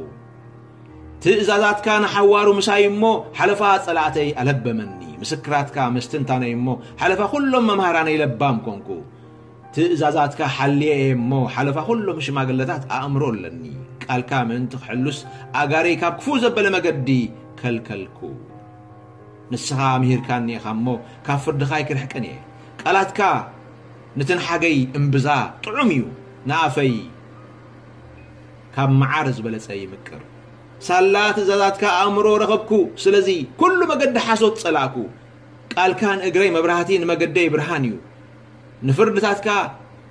ትእዛዛትካ ንሓዋሩ ምሳይ እሞ፣ ሓለፋ ጸላእተይ ኣለበመኒ። ምስክራትካ ምስትንታነይ እሞ፣ ሓለፋ ኩሎም መምሃራነይ ለባም ኮንኩ። ትእዛዛትካ ሓልየ እየ እሞ፣ ሓለፋ ኩሎም ሽማግለታት ኣእምሮ ኣለኒ። ቃልካ ምእንቲ ክሕሉስ፣ ኣእጋረይ ካብ ክፉእ ዘበለ መገዲ ከልከልኩ። ንስኻ ምሂርካኒ ኢኻ እሞ፣ ካብ ፍርድኻ ኣይክርሕቅን እየ። ቃላትካ ንትንሓገይ እምብዛ ጥዑም እዩ፣ ንኣፈይ ካብ መዓር ዝበለጸ ይምቅር። ሳላ ትእዛዛትካ ኣእምሮ ረኸብኩ፣ ስለዚ ኩሉ መገዲ ሓሶት ጸላእኩ። ቃልካ ንእግረይ መብራህቲ፣ ንመገደይ ብርሃን እዩ። ንፍርድታትካ፣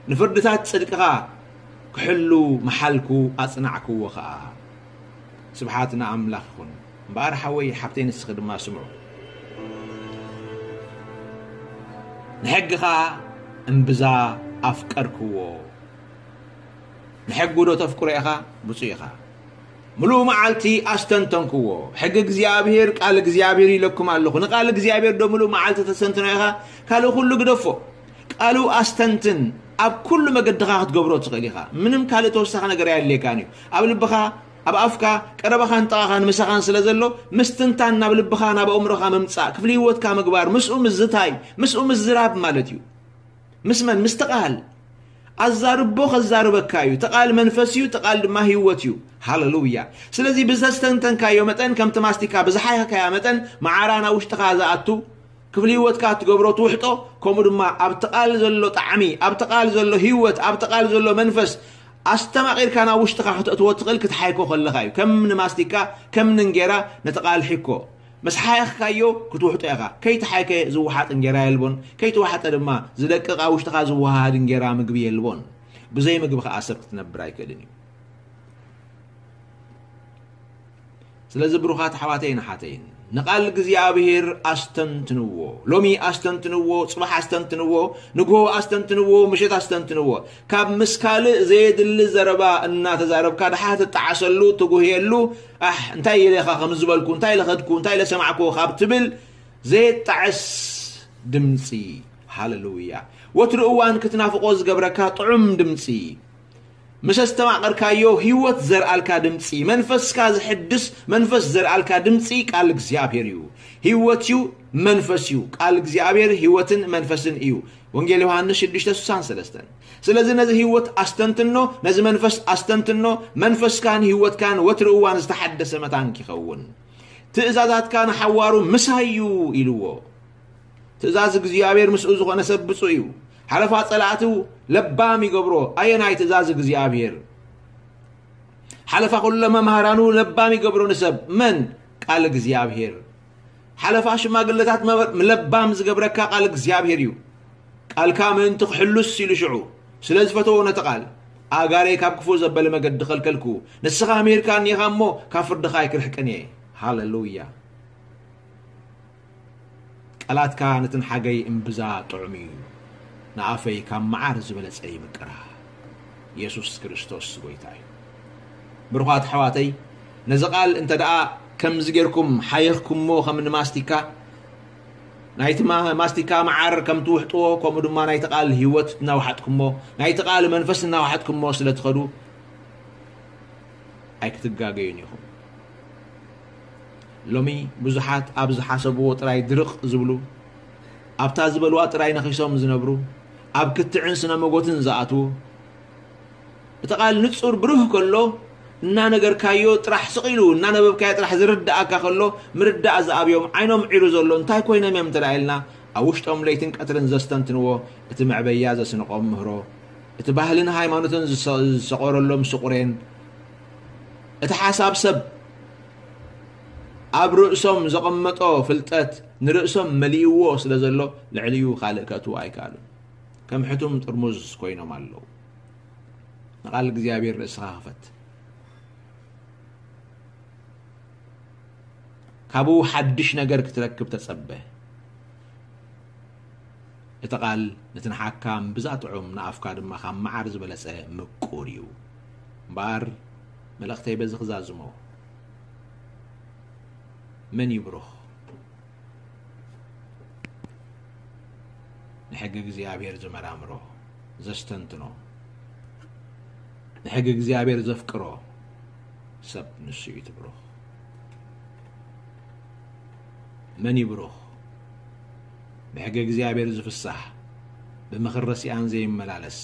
ንፍርድታት ጽድቅኻ ክሕሉ መሓልኩ፣ ኣጽናዕክዎ ኸኣ። ስብሓት ንኣምላኽ ይኹን። እምበኣር ሓወይ፣ ሓብተይ፣ ንስኺ ድማ ስምዑ። ንሕግኻ እምብዛ ኣፍቀርክዎ። ንሕጉ ዶ ተፍቅሮ ኢኻ? ብፁዕ ኢኻ። ምሉእ መዓልቲ ኣስተንተንክዎ። ሕጊ እግዚኣብሔር፣ ቃል እግዚኣብሔር ኢለኩም ኣለኹ። ንቃል እግዚኣብሔር ዶ ምሉእ መዓልቲ ተስተንትኖ ኢኻ? ካልእ ኩሉ ግደፎ። ቃሉ ኣስተንትን፣ ኣብ ኩሉ መገድኻ ክትገብሮ ትኽእል ኢኻ። ምንም ካልእ ተወሳኺ ነገር ኣየድልየካን እዩ። ኣብ ልብኻ፣ ኣብ ኣፍካ፣ ቀረባኻን ጥቓኻን ምሳኻን ስለ ዘሎ፣ ምስትንታን ናብ ልብኻ፣ ናብ ኣእምሮኻ ምምጻእ፣ ክፍሊ ህይወትካ ምግባር፣ ምስኡ ምዝታይ፣ ምስኡ ምዝራብ ማለት እዩ። ምስ መን? ምስቲ ቃል። ኣዛርቦ ከዛርበካ እዩ። እቲ ቃል መንፈስ እዩ፣ እቲ ቃል ድማ ህይወት እዩ። ሃሌሉያ። ስለዚ ብዘስተንተንካዮ መጠን፣ ከምቲ ማስቲካ ብዝሓየኽካያ መጠን፣ መዓራ ናብ ውሽጥኻ ዝኣቱ፣ ክፍሊ ህይወትካ እትገብሮ ትውሕጦ፣ ከምኡ ድማ ኣብቲ ቃል ዘሎ ጣዕሚ፣ ኣብቲ ቃል ዘሎ ህይወት፣ ኣብቲ ቃል ዘሎ መንፈስ ኣስተማቒርካ ናብ ውሽጥኻ ክተእትዎ ትኽእል ክትሓይኮ ከለኻ እዩ። ከም ንማስቲካ፣ ከም ንእንጌራ ነቲ ቃል ሒኮ። ምስ ሓየኽካዮ ክትውሕጦ ኢኻ። ከይተሓይከ ዝወሓጥ እንጌራ የልቦን፣ ከይተዋሕጠ ድማ ዝደቅቕ ኣብ ውሽጥኻ ዝወሃሃድ እንጌራ ምግቢ የልቦን። ብዘይ ምግቢ ኸኣ ሰብ ክትነብር ኣይክእልን እዩ። ስለዚ ብሩኻት ኣሕዋተይን ኣሓተይን፣ ንቓል እግዚኣብሔር ኣስተንትንዎ። ሎሚ ኣስተንትንዎ፣ ጽባሕ ኣስተንትንዎ፣ ንግሆ ኣስተንትንዎ፣ ምሸት ኣስተንትንዎ። ካብ ምስ ካልእ ዘየድሊ ዘረባ እናተዛረብካ ድሓር ትጣዓሰሉ፣ ትጉህየሉ፣ ኣሕ፣ እንታይ ኢለ ኢኻ ከም ዝበልኩ፣ እንታይ ኢለ ኸድኩ፣ እንታይ ኢለ ሰማዕኩ ካብ ትብል ዘየጣዕስ ድምጺ። ሃሌሉያ። ወትሩ እዋን ክትናፍቖ ዝገብረካ ጥዑም ድምጺ። ምስ ኣስተማቐርካዮ ህይወት ዘርኣልካ ድምጺ፣ መንፈስካ ዝሕድስ መንፈስ ዘርኣልካ ድምጺ ቃል እግዚኣብሔር እዩ። ህይወት እዩ፣ መንፈስ እዩ። ቃል እግዚኣብሔር ህይወትን መንፈስን እዩ። ወንጌል ዮሃንስ ሽዱሽተ ስሳን ሰለስተን። ስለዚ ነዚ ህይወት ኣስተንትኖ፣ ነዚ መንፈስ ኣስተንትኖ፣ መንፈስካን ህይወትካን ወትሩ እዋን ዝተሓደሰ መታን ኪኸውን። ትእዛዛትካ ንሓዋሩ ምሳይ እዩ ኢልዎ። ትእዛዝ እግዚኣብሔር ምስኡ ዝኾነ ሰብ ብፁዕ እዩ። ሓለፋ ጸላእቱ ለባም ይገብሮ። ኣየናይ ትእዛዝ እግዚኣብሔር? ሓለፋ ኩሎ መምሃራኑ ለባም ይገብሮ ንሰብ። መን? ቃል እግዚኣብሔር። ሓለፋ ሽማግለታት መ-፣ ለባም ዝገብረካ ቃል እግዚኣብሔር እዩ። ቃልካ ምእንቲ ክሕሉስ ኢሉ ሽዑ ስለ ዝፈተዎ ነቲ ቃል፣ ኣእጋረይ ካብ ክፉእ ዘበለ መገዲ ኸልከልኩ። ንስኻ ምሂርካኒ ኢኻ እሞ ካብ ፍርድኻ ኣይክርሕቅን እየ። ሃሌሉያ። ቃላትካ ንትንሓገይ እምብዛ ጥዑም እዩ፣ ንኣፈይ ካብ መዓር ዝበለጸ ይምቅራ። የሱስ ክርስቶስ ጐይታ እዩ። ብሩኻት ኣሕዋተይ፣ ነዚ ቃል እንተ ደኣ ከምዚ ጌርኩም ሓየኽኩሞ ከም ንማስቲካ፣ ናይቲ ማ-፣ ማስቲካ መዓር ከም ትውሕጥዎ፣ ከምኡ ድማ ናይቲ ቃል ህይወት እናወሓጥኩሞ፣ ናይቲ ቃል መንፈስ እናወሓጥኩሞ ስለ ትኸዱ ኣይክትጋገዩን ኢኹም። ሎሚ ብዙሓት ኣብ ዝሓሰብዎ ጥራይ ድርቕ ዝብሉ፣ ኣብታ ዝበልዋ ጥራይ ነኺሶም ዝነብሩ፣ ኣብ ክትዕን ስነ መጎትን ዝኣትዉ፣ እቲ ቃል ንጹር ብሩህ ከሎ፣ እናነገርካዮ ጥራሕ ስቕ ኢሉ፣ እናነበብካዮ ጥራሕ ዝርድኣካ ከሎ፣ ምርዳእ ዝኣብዮም፣ ዓይኖም ዒሩ ዘሎ እንታይ ኮይኖም እዮም እንተ ደኣ ኢልና፣ ኣብ ውሽጦም ለይትን ቀትርን ዘስተንትንዎ፣ እቲ መዕበያ ዘስንቖም ምህሮ፣ እቲ ባህልን ሃይማኖትን ዝሰ-፣ ዝሰቆረሎም ስቑሬን፣ እቲ ሓሳብ ሰብ ኣብ ርእሶም ዘቐመጦ ፍልጠት ንርእሶም መሊእዎ ስለ ዘሎ፣ ልዕሊኡ ካልእ ከእትዉ ኣይከኣሉን። ከም ሕቱም ጥርሙዝ ኮይኖም ኣለዉ። ንቓል እግዚኣብሔር ርእስኻ ክፈት። ካብኡ ሓድሽ ነገር ክትረክብ ተጸበ። እቲ ቃል ነቲ ንሓካም ብዛ ጥዑም፣ ንኣፍካ ድማ ካብ መዓር ዝበለጸ ምቁር እዩ። እምበኣር፣ መልእኽተይ በዚ ክዛዝሞ። መን እዩ ብሩኽ? ንሕጊ እግዚኣብሔር ዝመራምሮ፣ ዘስተንትኖ፣ ንሕጊ እግዚኣብሔር ዘፍቅሮ ሰብ ንሱ እዩ እቲ ብሩኽ። መን እዩ ብሩኽ? ብሕጊ እግዚኣብሔር ዝፍሳህ፣ ብምኽሪ ረሲኣን ዘይመላለስ፣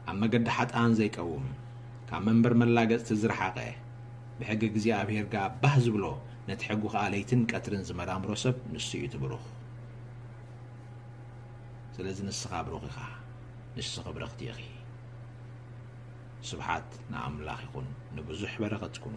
ኣብ መገዲ ሓጥኣን ዘይቀውም፣ ካብ መንበር መላገጽቲ ዝረሓቐ፣ ብሕጊ እግዚኣብሔር ከኣ ባህ ዝብሎ፣ ነቲ ሕጉ ከኣ ለይትን ቀትርን ዝመራምሮ ሰብ ንሱ እዩ እቲ ብሩኽ። ስለዚ ንስኻ ብሩኽ ኢኻ፣ ንስኺ ብርኽቲ ኢኺ። ስብሓት ንኣምላኽ ይኹን፣ ንብዙሕ በረኸት ኩኑ።